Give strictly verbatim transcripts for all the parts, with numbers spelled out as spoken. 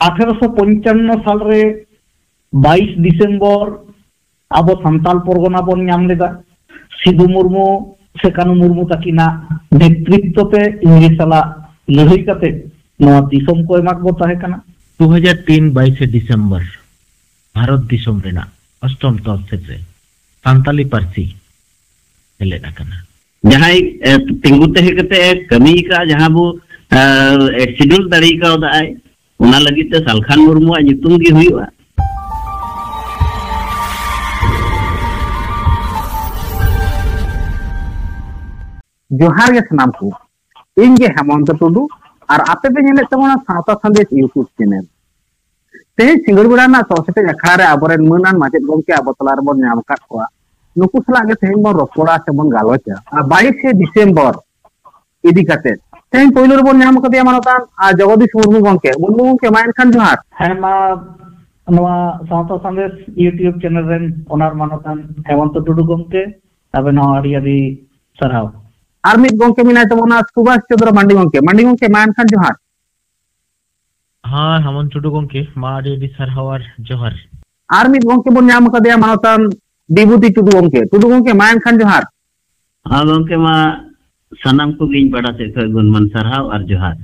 ᱟᱴᱷᱮᱨᱚᱥᱚ ᱯᱚᱧᱪᱟᱱᱱᱚ ᱥᱟᱞ ᱨᱮ ᱵᱟᱭᱤᱥ ᱰᱤᱥᱮᱢᱵᱚᱨ ᱟᱵᱚ ᱥᱟᱱᱛᱟᱞ ᱯᱚᱨᱜᱚᱱᱟ ᱵᱚᱱ ᱧᱟᱢ ᱞᱮᱫᱟ᱾ ᱥᱤᱫᱩ ᱢᱩᱨᱢᱩ ᱥᱮ ᱠᱟᱹᱱᱩ ᱢᱩᱨᱢᱩ ᱛᱟᱹᱠᱤᱱᱟᱜ ᱱᱮᱛᱨᱤᱛᱵ ᱛᱮ ᱤᱝᱨᱮᱡᱽ ᱥᱟᱞᱟᱜ ᱞᱟᱹᱲᱦᱟᱹᱭ ᱠᱟᱛᱮ ᱱᱚᱣᱟ ᱫᱤᱥᱚᱢ ᱠᱚ ᱮᱢᱟᱫ ᱵᱚ ᱛᱟᱦᱮᱸ ᱠᱟᱱᱟ᱾ ᱫᱩ ᱦᱟᱡᱟᱨ ᱛᱤᱱ ᱵᱟᱭᱤᱥᱮ ᱰᱤᱥᱮᱢᱵᱚᱨ ᱵᱷᱟᱨᱚᱛ ᱫᱤᱥᱚᱢ ᱨᱮᱱᱟᱜ ᱚᱥᱴᱚᱢ ᱛᱚᱦᱥᱤᱞ ᱨᱮ ᱥᱟᱱᱛᱟᱞᱤ ᱯᱟᱹᱨᱥᱤ ᱥᱮᱞᱮᱫ ᱟᱠᱟᱱᱟ᱾ ᱡᱟᱦᱟᱸᱭ ᱮ, ᱛᱤᱸᱜᱩ ᱛᱟᱦᱮᱸ ᱠᱟᱛᱮ ᱮ ᱠᱟᱹᱢᱤ ᱟᱠᱟᱫᱼᱟ, ᱡᱟᱦᱟᱸ ᱵᱚ ᱮ, ᱮᱠᱥᱤᱰᱮᱱᱴ ᱫᱟᱲᱮ ᱠᱟᱣᱫᱟᱭ, ᱚᱱᱟ ᱞᱟᱹᱜᱤᱫ ᱛᱮ ᱥᱟᱞᱠᱷᱟᱱ ᱢᱩᱨᱢᱩᱣᱟᱜ ᱧᱩᱛᱩᱢ ᱜᱮ ᱦᱩᱭᱩᱜᱼᱟ᱾ ᱡᱚᱦᱟᱨ ᱜᱮ ᱥᱟᱱᱟᱢ ᱠᱚ, ᱤᱧ ᱜᱮ ᱦᱮᱢᱚᱱᱛᱚ ᱴᱩᱰᱩ, ᱟᱨ ᱟᱯᱮ ᱯᱮ ᱧᱮᱞᱮᱫ ᱛᱟᱵᱚᱱᱟ ᱥᱟᱶᱛᱟ ᱥᱟᱸᱫᱮᱥ YouTube ᱪᱮᱱᱮᱞ᱾ ᱛᱮᱦᱮᱧ ᱥᱤᱸᱜᱟᱹᱲ ᱵᱮᱲᱟ ᱨᱮᱱᱟᱜ ᱥᱚᱜ ᱥᱮᱴᱮᱡ ᱟᱠᱷᱲᱟ ᱨᱮ ᱟᱵᱚᱨᱮᱱ ᱢᱟᱹᱱᱟᱱ ᱢᱟᱪᱮᱫ ᱜᱚᱢᱠᱮ ᱟᱵᱚ ᱛᱟᱞᱟ ᱨᱮᱵᱚᱱ ᱧᱟᱢ ᱟᱠᱟᱫ ᱠᱚᱣᱟ᱾ ᱱᱩᱠᱩ ᱥᱟᱞᱟᱜ ᱜᱮ ᱛᱮᱦᱮᱧ ᱵᱚᱱ ᱨᱚᱯᱚᱲᱟ ᱥᱮ ᱵᱚᱱ ᱜᱟᱞᱚᱪᱟ ᱟᱨ ᱵᱟᱭᱤᱥᱮ ᱰᱤᱥᱮᱢᱵᱚᱨ ᱤᱫᱤ ᱠᱟᱛᱮ᱾ ᱛᱮᱦᱮᱧ ᱯᱳᱭᱞᱳ ᱨᱮᱵᱚᱱ ᱧᱟᱢ ᱟᱠᱟᱫᱮᱭᱟ ᱢᱟᱱᱚᱛᱟᱱ ᱟᱨ ᱡᱚᱜᱚᱫᱤᱥ ᱢᱩᱨᱢᱩ ᱜᱚᱢᱠᱮ᱾ ᱢᱩᱨᱢᱩ ᱜᱚᱢᱠᱮ, ᱢᱟ ᱮᱱᱠᱷᱟᱱ ᱡᱚᱦᱟᱨ᱾ ᱦᱮᱸ, ᱢᱟ ᱱᱚᱣᱟ ᱥᱟᱶᱛᱟ ᱥᱟᱸᱫᱮᱥ YouTube ᱪᱮᱱᱮᱞ ᱨᱮᱱ ᱚᱱᱟᱨ ᱢᱟᱱᱚᱛᱟᱱ ᱦᱮᱢᱚᱱᱛᱚ ᱴᱩᱰᱩ ᱜᱚᱢᱠᱮ, ᱟᱵᱮᱱ ᱦᱚᱸ ᱟᱹᱰᱤ ᱟᱹᱰᱤ ᱥᱟᱨᱦᱟᱣ᱾ ᱟᱨ ᱢᱤᱫ ᱜᱚᱢᱠᱮ ᱢᱮᱱᱟᱭ ᱛᱟᱵᱚᱱᱟ ᱥᱩᱵᱷᱟᱥ ᱪᱚᱸᱫᱽᱨᱚ ᱢᱟᱱᱰᱤ ᱜᱚᱢᱠᱮ᱾ ᱢᱟᱱᱰᱤ ᱜᱚᱢᱠᱮ, ᱢᱟ ᱮᱱᱠᱷᱟᱱ ᱡᱚᱦᱟᱨ᱾ ᱦᱮᱸ, ᱦᱮᱢᱚᱱᱛᱚ ᱴᱩᱰᱩ ᱜᱚᱢᱠᱮ, ᱢᱟ ᱟᱹᱰᱤ ᱟᱹᱰᱤ ᱥᱟᱨᱦᱟᱣ ᱟᱨ ᱡᱚᱦᱟᱨ᱾ ᱟᱨ ᱢᱤᱫ ᱜᱚᱢᱠᱮ ᱵᱚᱱ ᱧᱟᱢ ᱟᱠᱟᱫᱮᱭᱟ ᱢᱟᱱᱚᱛᱟᱱ ᱵᱤᱵᱷᱩᱛᱤ ᱴᱩᱰᱩ ᱜᱚᱢᱠᱮ᱾ ᱴᱩᱰᱩ ᱜᱚᱢᱠᱮ, ᱢᱟ ᱮᱱᱠᱷᱟᱱ ᱡᱚᱦᱟᱨ᱾ ᱦᱮᱸ ᱜᱚᱢᱠᱮ, ᱢᱟ ᱥᱟᱱᱟᱢ ᱠᱚᱜᱮ ᱤᱧ ᱯᱟᱦᱴᱟ ᱥᱮᱫ ᱠᱷᱚᱱ ᱜᱩᱱᱢᱟᱱ ᱥᱟᱨᱦᱟᱣ ᱟᱨ ᱡᱚᱦᱟᱨ᱾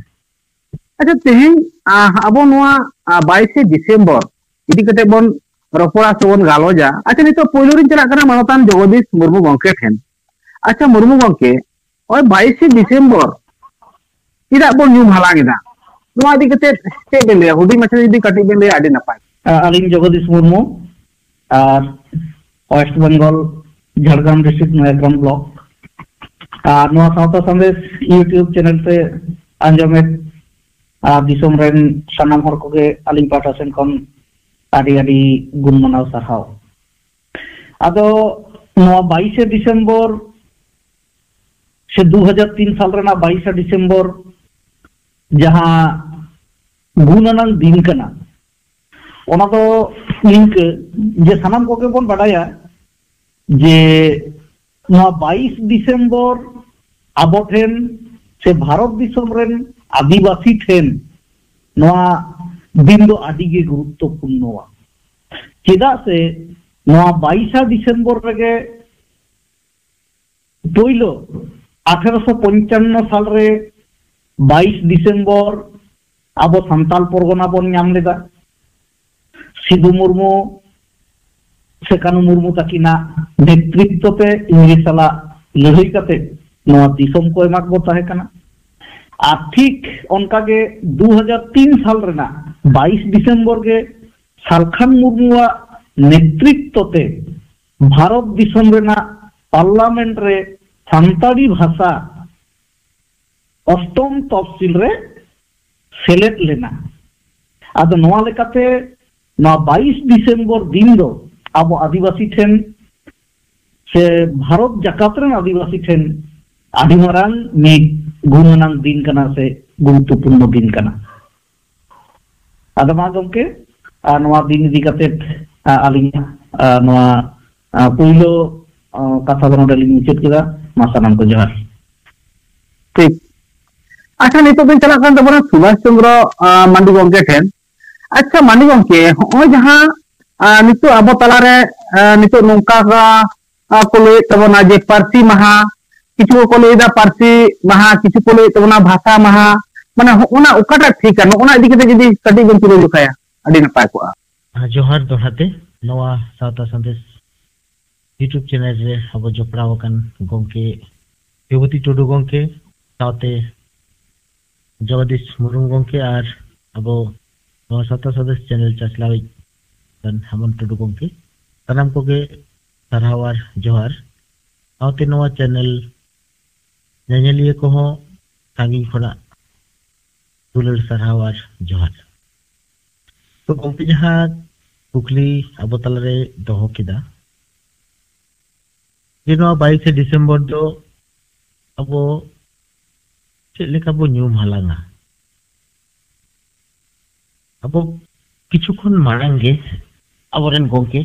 ᱟᱪᱪᱷᱟ, ᱛᱮᱦᱮᱧ, ᱟ, ᱟᱵᱚ ᱱᱚᱣᱟ, ᱟ, ᱵᱟᱭᱤᱥᱮ ᱰᱤᱥᱮᱢᱵᱚᱨ ᱤᱫᱤ ᱠᱟᱛᱮ ᱵᱚᱱ ᱨᱚᱯᱚᱲᱟ ᱥᱮ ᱵᱚᱱ ᱜᱟᱞᱚᱪᱟ᱾ ᱟᱪᱪᱷᱟ, ᱱᱤᱛᱚᱜ ᱯᱳᱭᱞᱳ ᱨᱤᱧ ᱪᱟᱞᱟᱜ ᱠᱟᱱᱟ ᱢᱟᱱᱚᱛᱟᱱ ᱡᱚᱜᱚᱫᱤᱥ ᱢᱩᱨᱢᱩ ᱜᱚᱢᱠᱮ ᱴᱷᱮᱱ᱾ ᱟᱪᱪᱷᱟ ᱢᱩᱨᱢᱩ ᱜᱚᱢᱠᱮ, ᱱᱚᱜᱼᱚᱭ ᱵᱟᱭᱤᱥᱮ ᱰᱤᱥᱮᱢᱵᱚᱨ ᱪᱮᱫᱟᱜ ᱵᱚᱱ ᱧᱩᱢ ᱦᱟᱞᱟᱝ ᱮᱫᱟ, ᱱᱚᱣᱟ ᱤᱫᱤ ᱠᱟᱛᱮ ᱪᱮᱫ ᱵᱮᱱ ᱞᱟᱹᱭᱟ? ᱦᱩᱰᱤᱧ ᱢᱟᱪᱷᱟ ᱡᱩᱫᱤ ᱠᱟᱹᱴᱤᱡ ᱵᱮᱱ ᱞᱟᱹᱭᱟ, ᱟᱹᱰᱤ ᱱᱟᱯᱟᱭ᱾ ᱟ-, ᱟᱹᱞᱤᱧ ᱡᱚᱜᱚᱫᱤᱥ ᱢᱩᱨᱢᱩ, ᱟᱨ west Bengal, Jhargram district, Nayagram block, ᱟᱨ ᱱᱚᱣᱟ ᱥᱟᱶᱛᱟ ᱥᱟᱸᱫᱮᱥ YouTube ᱪᱮᱱᱮᱞ ᱛᱮ ᱟᱸᱡᱚᱢᱮᱫ ᱟᱨ ᱫᱤᱥᱚᱢ ᱨᱮᱱ ᱥᱟᱱᱟᱢ ᱦᱚᱲ ᱠᱚᱜᱮ ᱟᱹᱞᱤᱧ ᱯᱟᱦᱴᱟ ᱥᱮᱱ ᱠᱷᱚᱱ ᱟᱹᱰᱤ ᱟᱹᱰᱤ ᱜᱩᱱ ᱢᱟᱱᱟᱣ ᱥᱟᱨᱦᱟᱣ᱾ ᱟᱫᱚ ᱱᱚᱣᱟ ᱵᱟᱭᱤᱥᱮ ᱰᱤᱥᱮᱢᱵᱚᱨ ᱥᱮ ᱫᱩ ᱦᱟᱡᱟᱨ ᱛᱤᱱ ᱥᱟᱞ ᱨᱮᱱᱟᱜ ᱵᱟᱭᱤᱥᱮ ᱰᱤᱥᱮᱢᱵᱚᱨ ᱡᱟᱦᱟᱸ ᱜᱩᱱ ᱟᱱᱟᱝ ᱫᱤᱱ ᱠᱟᱱᱟ, ᱚᱱᱟ ᱫᱚ ᱱᱤᱝᱠᱟᱹ ᱡᱮ ᱥᱟᱱᱟᱢ ᱠᱚᱜᱮ ᱵᱚᱱ ᱵᱟᱰᱟᱭᱟ ᱡᱮ ᱱᱚᱣᱟ ᱵᱟᱭᱤᱥ ᱰᱤᱥᱮᱢᱵᱚᱨ ᱟᱵᱚ ᱴᱷᱮᱱ ᱥᱮ ᱵᱷᱟᱨᱚᱛ ᱫᱤᱥᱚᱢ ᱨᱮᱱ ᱟᱹᱫᱤᱵᱟᱹᱥᱤ ᱴᱷᱮᱱ ᱱᱚᱣᱟ ᱫᱤᱱ ᱫᱚ ᱟᱹᱰᱤ ᱜᱮ ᱜᱩᱨᱩᱛᱛᱚᱯᱩᱨᱱᱚᱣᱟ᱾ ᱪᱮᱫᱟᱜ ᱥᱮ ᱱᱚᱣᱟ ᱵᱟᱭᱤᱥᱟ ᱰᱤᱥᱮᱢᱵᱚᱨ ᱨᱮᱜᱮ ᱯᱳᱭᱞᱳ ᱟᱴᱷᱮᱨᱚᱥᱚ ᱯᱚᱧᱪᱟᱱᱱᱚ ᱥᱟᱞ ᱨᱮ ᱵᱟᱭᱤᱥ ᱰᱤᱥᱮᱢᱵᱚᱨ ᱟᱵᱚ ᱥᱟᱱᱛᱟᱞ ᱯᱚᱨᱜᱚᱱᱟ ᱵᱚᱱ ᱧᱟᱢ ᱞᱮᱫᱟ᱾ ᱥᱤᱫᱩ ᱢᱩᱨᱢᱩ ᱥᱮ ᱠᱟᱹᱱᱩ ᱢᱩᱨᱢᱩ ᱛᱟᱹᱠᱤᱱᱟᱜ ᱱᱮᱛᱨᱤᱛᱵ ᱛᱮ ᱤᱝᱨᱮᱡᱽ ᱥᱟᱞᱟᱜ ᱞᱟᱹᱲᱦᱟᱹᱭ ᱠᱟᱛᱮ ᱱᱚᱣᱟ ᱫᱤᱥᱚᱢ ᱠᱚ ᱮᱢᱟᱫ ᱵᱚ ᱛᱟᱦᱮᱸ ᱠᱟᱱᱟ᱾ ᱟᱨ ᱴᱷᱤᱠ ᱚᱱᱠᱟᱜᱮ ᱫᱩ ᱦᱟᱡᱟᱨ ᱛᱤᱱ ᱥᱟᱞ ᱨᱮᱱᱟᱜ ᱵᱟᱭᱤᱥ ᱰᱤᱥᱮᱢᱵᱚᱨ ᱜᱮ ᱥᱟᱞᱠᱷᱟᱱ ᱢᱩᱨᱢᱩᱣᱟᱜ ᱱᱮᱛᱨᱤᱛᱵ ᱛᱮ ᱵᱷᱟᱨᱚᱛ ᱫᱤᱥᱚᱢ ᱨᱮᱱᱟᱜ ᱯᱟᱨᱞᱟᱢᱮᱱᱴ ᱨᱮ ᱥᱟᱱᱛᱟᱲᱤ ᱵᱷᱟᱥᱟ ᱚᱥᱴᱚᱢ ᱛᱚᱯᱥᱤᱞ ᱨᱮ ᱥᱮᱞᱮᱫ ᱞᱮᱱᱟ᱾ ᱟᱫᱚ ᱱᱚᱣᱟ ᱞᱮᱠᱟᱛᱮ ᱱᱚᱣᱟ ᱵᱟᱭᱤᱥ ᱰᱤᱥᱮᱢᱵᱚᱨ ᱫᱤᱱ ᱫᱚ ᱟᱵᱚ ᱟᱹᱫᱤᱵᱟᱹᱥᱤ ᱴᱷᱮᱱ ᱥᱮ ᱵᱷᱟᱨᱚᱛ ᱡᱟᱠᱟᱛ ᱨᱮᱱ ᱟᱹᱫᱤᱵᱟᱹᱥᱤ ᱴᱷᱮᱱ ᱟᱹᱰᱤ ᱢᱟᱨᱟᱝ ᱢᱤᱫ ᱜᱩᱱ ᱟᱱᱟᱝ ᱫᱤᱱ ᱠᱟᱱᱟ ᱥᱮ ᱜᱩᱨᱩᱛᱛᱚᱯᱩᱨᱱᱚ ᱫᱤᱱ ᱠᱟᱱᱟ᱾ ᱟᱫᱚ ᱢᱟ ᱜᱚᱢᱠᱮ, ᱟᱨ ᱱᱚᱣᱟ ᱫᱤᱱ ᱤᱫᱤ ᱠᱟᱛᱮᱫ, ᱟ, ᱟᱹᱞᱤᱧᱟᱜ, ᱟ, ᱱᱚᱣᱟ, ᱟ, ᱯᱳᱭᱞᱳ, ᱟ, ᱠᱟᱛᱷᱟ ᱫᱚ ᱱᱚᱰᱮ ᱞᱤᱧ ᱢᱩᱪᱟᱹᱫ ᱠᱮᱫᱟ᱾ ᱢᱟ ᱥᱟᱱᱟᱢ ᱠᱚ ᱡᱚᱦᱟᱨ᱾ ᱴᱷᱤᱠ᱾ ᱟᱪᱪᱷᱟ, ᱱᱤᱛᱚᱜ ᱵᱤᱱ ᱪᱟᱞᱟᱜ ᱠᱟᱱ ᱛᱟᱵᱚᱱᱟ ᱥᱩᱵᱷᱟᱥ ᱪᱚᱸᱫᱽᱨᱚ, ᱟ, ᱢᱟᱱᱰᱤ ᱜᱚᱢᱠᱮ ᱴᱷᱮᱱ᱾ ᱟᱪᱪᱷᱟ ᱢᱟᱱᱰᱤ ᱜᱚᱢᱠᱮ, ᱦᱚᱸᱜᱼᱚᱭ ᱡᱟᱦᱟᱸ, ᱟ, ᱱᱤᱛᱚᱜ ᱟᱵᱚ ᱛᱟᱞᱟᱨᱮ, ᱟ, ᱱᱤᱛᱚᱜ ᱱᱚᱝᱠᱟ, ᱟ, ᱠᱚ ᱞᱟᱹᱭᱮᱫ ᱛᱟᱵᱚᱱᱟ ᱡᱮ ᱯᱟᱹᱨᱥᱤ ᱢᱟᱦᱟ, ᱠᱤᱪᱷᱩ ᱠᱚᱠᱚ ᱞᱟᱹᱭᱮᱫᱟ ᱯᱟᱹᱨᱥᱤ ᱢᱟᱦᱟ, ᱠᱤᱪᱷᱩ ᱠᱚ ᱞᱟᱹᱭᱮᱫ ᱛᱟᱵᱚᱱᱟ ᱵᱷᱟᱥᱟ ᱢᱟᱦᱟ, ᱢᱟᱱᱮ ᱦᱚᱸᱜᱼᱚ ᱱᱟ ᱚᱠᱟᱴᱟᱜ ᱴᱷᱤᱠᱟ? ᱱᱚᱜᱼᱚ ᱱᱟ ᱤᱫᱤ ᱠᱟᱛᱮ ᱡᱩᱫᱤ ᱠᱟᱹᱴᱤᱡ ᱵᱚᱱ ᱛᱩᱞᱟᱹ ᱡᱚᱠᱷᱟᱭᱟ, ᱟᱹᱰᱤ ᱱᱟᱯᱟᱭ ᱠᱚᱜᱼᱟ᱾ ᱡᱚᱦᱟᱨ ᱫᱚᱦᱲᱟ ᱛᱮ ᱱᱚᱣᱟ ᱥᱟᱶᱛᱟ ᱥᱟᱸᱫᱮᱥ YouTube ᱪᱮᱱᱮᱞ ᱨᱮ ᱟᱵᱚ ᱡᱚᱯᱲᱟᱣ ᱟᱠᱟᱱ ᱜᱚᱢᱠᱮ ᱵᱤᱵᱷᱩᱛᱤ ᱴᱩᱰᱩ ᱜᱚᱢᱠᱮ ᱥᱟᱶᱛᱮ ᱡᱚᱜᱚᱫᱤᱥ ᱢᱩᱨᱢᱩ ᱜᱚᱢᱠᱮ ᱟᱨ ᱟᱵᱚ ᱱᱚᱣᱟ ᱥᱟᱶᱛᱟ ᱥᱟᱸᱫᱮᱥ ᱪᱮᱱᱮᱞ ᱪᱟᱪᱞᱟᱣᱤᱡ ᱠᱟᱱ ᱦᱮᱢᱚᱱ ᱴᱩᱰᱩ ᱜᱚᱢᱠᱮ, ᱥᱟᱱᱟᱢ ᱠᱚᱜᱮ ᱥᱟᱨᱦᱟᱣ ᱟᱨ ᱡᱚᱦᱟᱨ᱾ ᱥᱟᱶᱛᱮ ᱱᱚᱣᱟ ᱪᱮᱱᱮᱞ ᱧᱮᱧᱮᱞᱤᱭᱟᱹ ᱠᱚᱦᱚᱸ ᱥᱟᱺᱜᱤᱧ ᱠᱷᱚᱱᱟᱜ ᱫᱩᱞᱟᱹᱲ ᱥᱟᱨᱦᱟᱣ ᱟᱨ ᱡᱚᱦᱟᱨ᱾ ᱛᱚ ᱜᱚᱢᱠᱮ, ᱡᱟᱦᱟᱸ ᱠᱩᱠᱞᱤ ᱟᱵᱚ ᱛᱟᱞᱟᱨᱮ ᱫᱚᱦᱚ ᱠᱮᱫᱟ, ᱡᱮ ᱱᱚᱣᱟ ᱵᱟᱭᱤᱥᱮ ᱰᱤᱥᱮᱢᱵᱚᱨ ᱫᱚ ᱟᱵᱚ ᱪᱮᱫ ᱞᱮᱠᱟ ᱵᱚ ᱧᱩᱢ ᱦᱟᱞᱟᱝᱟ? ᱟᱵᱚ ᱠᱤᱪᱷᱩ ᱠᱷᱚᱱ ᱢᱟᱲᱟᱝ ᱜᱮ ᱟᱵᱚᱨᱮᱱ ᱜᱚᱢᱠᱮ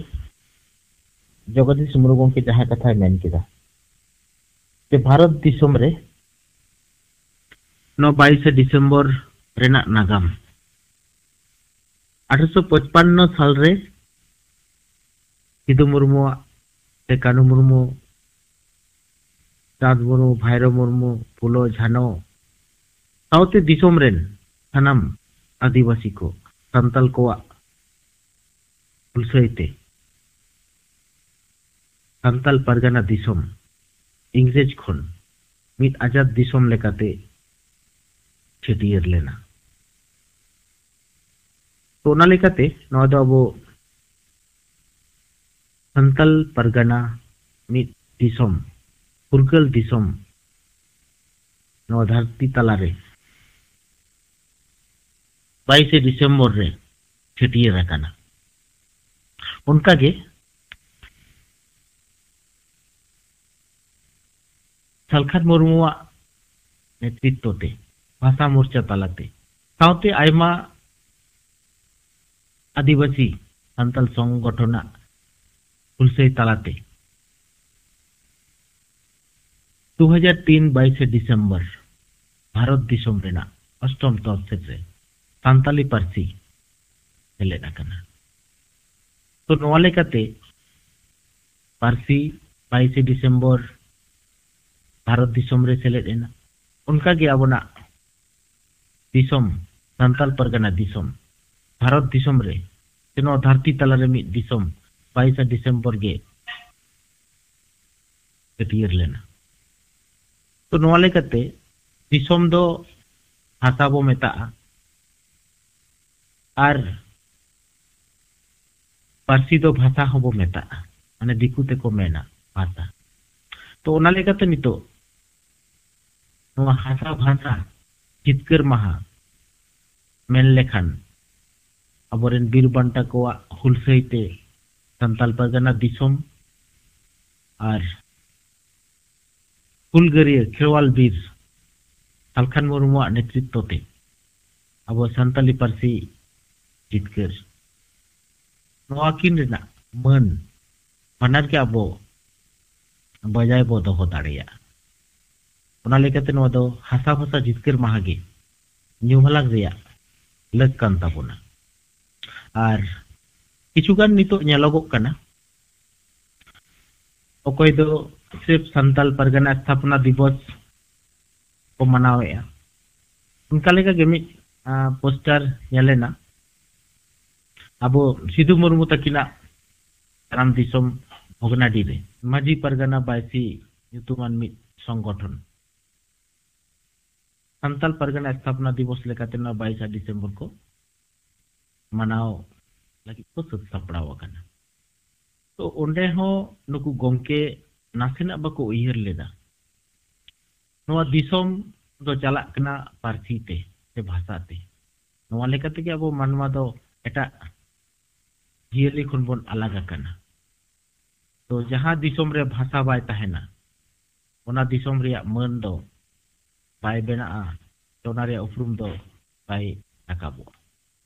ᱡᱚᱜᱚᱫᱤᱥ ᱢᱩᱨᱢᱩ ᱜᱚᱢᱠᱮ ᱡᱟᱦᱟᱸ ᱠᱟᱛᱷᱟᱭ ᱢᱮᱱ ᱠᱮᱫᱟ, ᱡᱮ ᱵᱷᱟᱨᱚᱛ ᱫᱤᱥᱚᱢ ᱨᱮ ᱱᱚᱣᱟ ᱵᱟᱭᱤᱥᱮ ᱰᱤᱥᱮᱢᱵᱚᱨ ᱨᱮᱱᱟᱜ ᱱᱟᱜᱟᱢ, ᱟᱴᱷᱨᱚᱥᱚ ᱯᱚᱪᱯᱟᱱᱱᱚ ᱥᱟᱞᱨᱮ ᱥᱤᱫᱩ ᱢᱩᱨᱢᱩᱣᱟᱜ ᱥᱮ ᱠᱟᱹᱱᱩ ᱢᱩᱨᱢᱩ, ᱪᱟᱸᱫᱽ ᱢᱩᱨᱢᱩ, ᱵᱷᱟᱭᱨᱳ ᱢᱩᱨᱢᱩ, ᱯᱷᱩᱞᱳ ᱡᱷᱟᱱᱳ ᱥᱟᱶᱛᱮ ᱫᱤᱥᱚᱢ ᱨᱮᱱ ᱥᱟᱱᱟᱢ ᱟᱹᱫᱤᱵᱟᱹᱥᱤ ᱠᱚ, ᱥᱟᱱᱛᱟᱞ ᱠᱚᱣᱟᱜ ᱦᱩᱞᱥᱟᱹᱭ ᱛᱮ ᱥᱟᱱᱛᱟᱞ ᱯᱟᱨᱜᱟᱱᱟ ᱫᱤᱥᱚᱢ ᱤᱝᱨᱮᱡᱽ ᱠᱷᱚᱱ ᱢᱤᱫ ᱟᱡᱟᱫ ᱫᱤᱥᱚᱢ ᱞᱮᱠᱟᱛᱮ ᱪᱷᱟᱹᱴᱭᱟᱹᱨ ᱞᱮᱱᱟ᱾ ᱛᱚ, ᱚᱱᱟ ᱞᱮᱠᱟᱛᱮ ᱱᱚᱣᱟ ᱫᱚ ᱟᱵᱚ ᱥᱟᱱᱛᱟᱞ ᱯᱟᱨᱜᱟᱱᱟ ᱢᱤᱫ ᱫᱤᱥᱚᱢ, ᱯᱷᱩᱨᱜᱟᱹᱞ ᱫᱤᱥᱚᱢ, ᱱᱚᱣᱟ ᱫᱷᱟᱹᱨᱛᱤ ᱛᱟᱞᱟᱨᱮ ᱵᱟᱭᱤᱥᱮ ᱰᱤᱥᱮᱢᱵᱚᱨ ᱨᱮ ᱪᱷᱟᱹᱴᱭᱟᱹᱨ ᱟᱠᱟᱱᱟ᱾ ᱚᱱᱠᱟᱜᱮ ᱥᱟᱞᱠᱷᱟᱱ ᱢᱩᱨᱢᱩᱣᱟᱜ ᱱᱮᱛᱨᱤᱛᱵᱚ ᱛᱮ, ᱵᱷᱟᱥᱟ ᱢᱳᱨᱪᱟ ᱛᱟᱞᱟᱛᱮ, ᱥᱟᱶᱛᱮ ᱟᱭᱢᱟ ᱟᱹᱫᱤᱵᱟᱹᱥᱤ ᱥᱟᱱᱛᱟᱞ ᱥᱚᱝᱜᱚᱴᱷᱚᱱᱟᱜ ᱦᱩᱞᱥᱟᱹᱭ ᱛᱟᱞᱟᱛᱮ ᱫᱩ ᱦᱟᱡᱟᱨ ᱛᱤᱱ ᱵᱟᱭᱤᱥᱮ ᱰᱤᱥᱮᱢᱵᱚᱨ ᱵᱷᱟᱨᱚᱛ ᱫᱤᱥᱚᱢ ᱨᱮᱱᱟᱜ ᱚᱥᱴᱚᱢ ᱛᱚᱦᱥᱤᱞ ᱨᱮ ᱥᱟᱱᱛᱟᱞᱤ ᱯᱟᱹᱨᱥᱤ ᱥᱮᱞᱮᱫ ᱟᱠᱟᱱᱟ᱾ ᱛᱚ, ᱱᱚᱣᱟ ᱞᱮᱠᱟᱛᱮ ᱯᱟᱹᱨᱥᱤ ᱵᱟᱭᱤᱥᱮ ᱰᱤᱥᱮᱢᱵᱚᱨ ᱵᱷᱟᱨᱚᱛ ᱫᱤᱥᱚᱢ ᱨᱮ ᱥᱮᱞᱮᱫ ᱮᱱᱟ᱾ ᱚᱱᱠᱟᱜᱮ ᱟᱵᱚᱱᱟᱜ ᱫᱤᱥᱚᱢ, ᱥᱟᱱᱛᱟᱞ ᱯᱟᱨᱜᱟᱱᱟ ᱫᱤᱥᱚᱢ, ᱵᱷᱟᱨᱚᱛ ᱫᱤᱥᱚᱢ ᱨᱮ, ᱥᱮ ᱱᱚᱣᱟ ᱫᱷᱟᱹᱨᱛᱤ ᱛᱟᱞᱟᱨᱮ ᱢᱤᱫ ᱫᱤᱥᱚᱢ ᱵᱟᱭᱤᱥᱟ ᱰᱤᱥᱮᱢᱵᱚᱨ ᱜᱮ ᱪᱷᱟᱹᱴᱭᱟᱹᱨ ᱞᱮᱱᱟ᱾ ᱛᱚ, ᱱᱚᱣᱟ ᱞᱮᱠᱟᱛᱮ ᱫᱤᱥᱚᱢ ᱫᱚ ᱦᱟᱥᱟ ᱵᱚ ᱢᱮᱛᱟᱜᱼᱟ, ᱟᱨ ᱯᱟᱹᱨᱥᱤ ᱫᱚ ᱵᱷᱟᱥᱟ ᱦᱚᱸᱵᱚ ᱢᱮᱛᱟᱜᱼᱟ, ᱢᱟᱱᱮ ᱫᱤᱠᱩ ᱛᱮᱠᱚ ᱢᱮᱱᱟ ᱵᱷᱟᱥᱟ᱾ ᱛᱚ, ᱚᱱᱟ ᱞᱮᱠᱟᱛᱮ ᱱᱤᱛᱚᱜ ᱱᱚᱣᱟ ᱦᱟᱥᱟ ᱵᱷᱟᱥᱟ ᱡᱤᱛᱠᱟᱹᱨ ᱢᱟᱦᱟ ᱢᱮᱱ ᱞᱮᱠᱷᱟᱱ ᱟᱵᱚᱨᱮᱱ ᱵᱤᱨ ᱵᱟᱱᱴᱟ ᱠᱚᱣᱟᱜ ᱦᱩᱞᱥᱟᱹᱭ ᱛᱮ ᱥᱟᱱᱛᱟᱞ ᱯᱟᱨᱜᱟᱱᱟ ᱫᱤᱥᱚᱢ ᱟᱨ ᱦᱩᱞᱜᱟᱹᱨᱤᱭᱟᱹ ᱠᱷᱮᱨᱣᱟᱞ ᱵᱤᱨ ᱥᱟᱞᱠᱷᱟᱱ ᱢᱩᱨᱢᱩᱣᱟᱜ ᱱᱮᱛᱨᱤᱛᱵᱚ ᱛᱮ ᱟᱵᱚ ᱥᱟᱱᱛᱟᱞᱤ ᱯᱟᱹᱨᱥᱤ ᱡᱤᱛᱠᱟᱹᱨ, ᱱᱚᱣᱟ ᱠᱤᱱ ᱨᱮᱱᱟᱜ ᱢᱟᱹᱱ ᱵᱟᱱᱟᱨ ᱜᱮ ᱟᱵᱚ ᱵᱚᱡᱟᱭ ᱵᱚ ᱫᱚᱦᱚ ᱫᱟᱲᱮᱭᱟᱜᱼᱟ᱾ ᱚᱱᱟ ᱞᱮᱠᱟᱛᱮ ᱱᱚᱣᱟ ᱫᱚ ᱦᱟᱥᱟ ᱵᱷᱟᱥᱟ ᱡᱤᱛᱠᱟᱹᱨ ᱢᱟᱦᱟ ᱜᱮ ᱧᱩᱢ ᱦᱟᱞᱟᱝ ᱨᱮᱭᱟᱜ ᱞᱟᱹᱠ ᱠᱟᱱ ᱛᱟᱵᱚᱱᱟ᱾ ᱟᱨ ᱠᱤᱪᱷᱩ ᱜᱟᱱ ᱱᱤᱛᱚᱜ ᱧᱮᱞᱚᱜᱚᱜ ᱠᱟᱱᱟ, ᱚᱠᱚᱭ ᱫᱚ ᱥᱨᱮᱯ ᱥᱟᱱᱛᱟᱞ ᱯᱟᱨᱜᱟᱱᱟ ᱥᱛᱷᱟᱯᱚᱱᱟ ᱫᱤᱵᱚᱥ ᱠᱚ ᱢᱟᱱᱟᱣᱮᱫᱼᱟ᱾ ᱚᱱᱠᱟ ᱞᱮᱠᱟ ᱜᱮ ᱢᱤᱫ ᱯᱳᱥᱴᱟᱨ ᱧᱮᱞᱮᱱᱟ ᱟᱵᱚ ᱥᱤᱫᱷᱩ ᱢᱩᱨᱢᱩ ᱛᱟᱹᱠᱤᱱᱟᱜ ᱡᱟᱱᱟᱢ ᱫᱤᱥᱚᱢ ᱵᱷᱚᱜᱽᱱᱟᱰᱤ ᱨᱮ ᱢᱟᱹᱡᱷᱤ ᱯᱟᱨᱜᱟᱱᱟ ᱵᱟᱭᱥᱤ ᱧᱩᱛᱩᱢᱟᱱ ᱢᱤᱫ ᱥᱚᱝᱜᱚᱴᱷᱚᱱ ᱥᱟᱱᱛᱟᱞ ᱯᱟᱨᱜᱟᱱᱟ ᱥᱛᱷᱟᱯᱚᱱᱟ ᱫᱤᱵᱚᱥ ᱞᱮᱠᱟᱛᱮ ᱱᱚᱣᱟ ᱵᱟᱭᱤᱥᱟ ᱰᱤᱥᱮᱢᱵᱚᱨ ᱠᱚ ᱢᱟᱱᱟᱣ ᱞᱟᱹᱜᱤᱫ ᱠᱚ ᱥᱟᱹᱛ ᱥᱟᱯᱲᱟᱣ ᱟᱠᱟᱱᱟ᱾ ᱛᱚ ᱚᱸᱰᱮ ᱦᱚᱸ ᱱᱩᱠᱩ ᱜᱚᱢᱠᱮ ᱱᱟᱥᱮᱱᱟᱜ ᱵᱟᱠᱚ ᱩᱭᱦᱟᱹᱨ ᱞᱮᱫᱟ, ᱱᱚᱣᱟ ᱫᱤᱥᱚᱢ ᱫᱚ ᱪᱟᱞᱟᱜ ᱠᱟᱱᱟ ᱯᱟᱹᱨᱥᱤ ᱛᱮ ᱥᱮ ᱵᱷᱟᱥᱟ ᱛᱮ᱾ ᱱᱚᱣᱟ ᱞᱮᱠᱟ ᱛᱮᱜᱮ ᱟᱵᱚ ᱢᱟᱱᱣᱟ ᱫᱚ ᱮᱴᱟᱜ ᱡᱤᱭᱟᱹᱞᱤ ᱠᱷᱚᱱ ᱵᱚᱱ ᱟᱞᱟᱜᱽ ᱟᱠᱟᱱᱟ᱾ ᱛᱚ ᱡᱟᱦᱟᱸ ᱫᱤᱥᱚᱢ ᱨᱮ ᱵᱷᱟᱥᱟ ᱵᱟᱭ ᱛᱟᱦᱮᱱᱟ, ᱚᱱᱟ ᱫᱤᱥᱚᱢ ᱨᱮᱭᱟᱜ ᱢᱟᱹᱱ ᱫᱚ ᱵᱟᱭ ᱵᱮᱱᱟᱜᱼᱟ, ᱥᱮ ᱚᱱᱟ ᱨᱮᱭᱟᱜ ᱩᱯᱨᱩᱢ ᱫᱚ ᱵᱟᱭ ᱨᱟᱠᱟᱵᱚᱜᱼᱟ᱾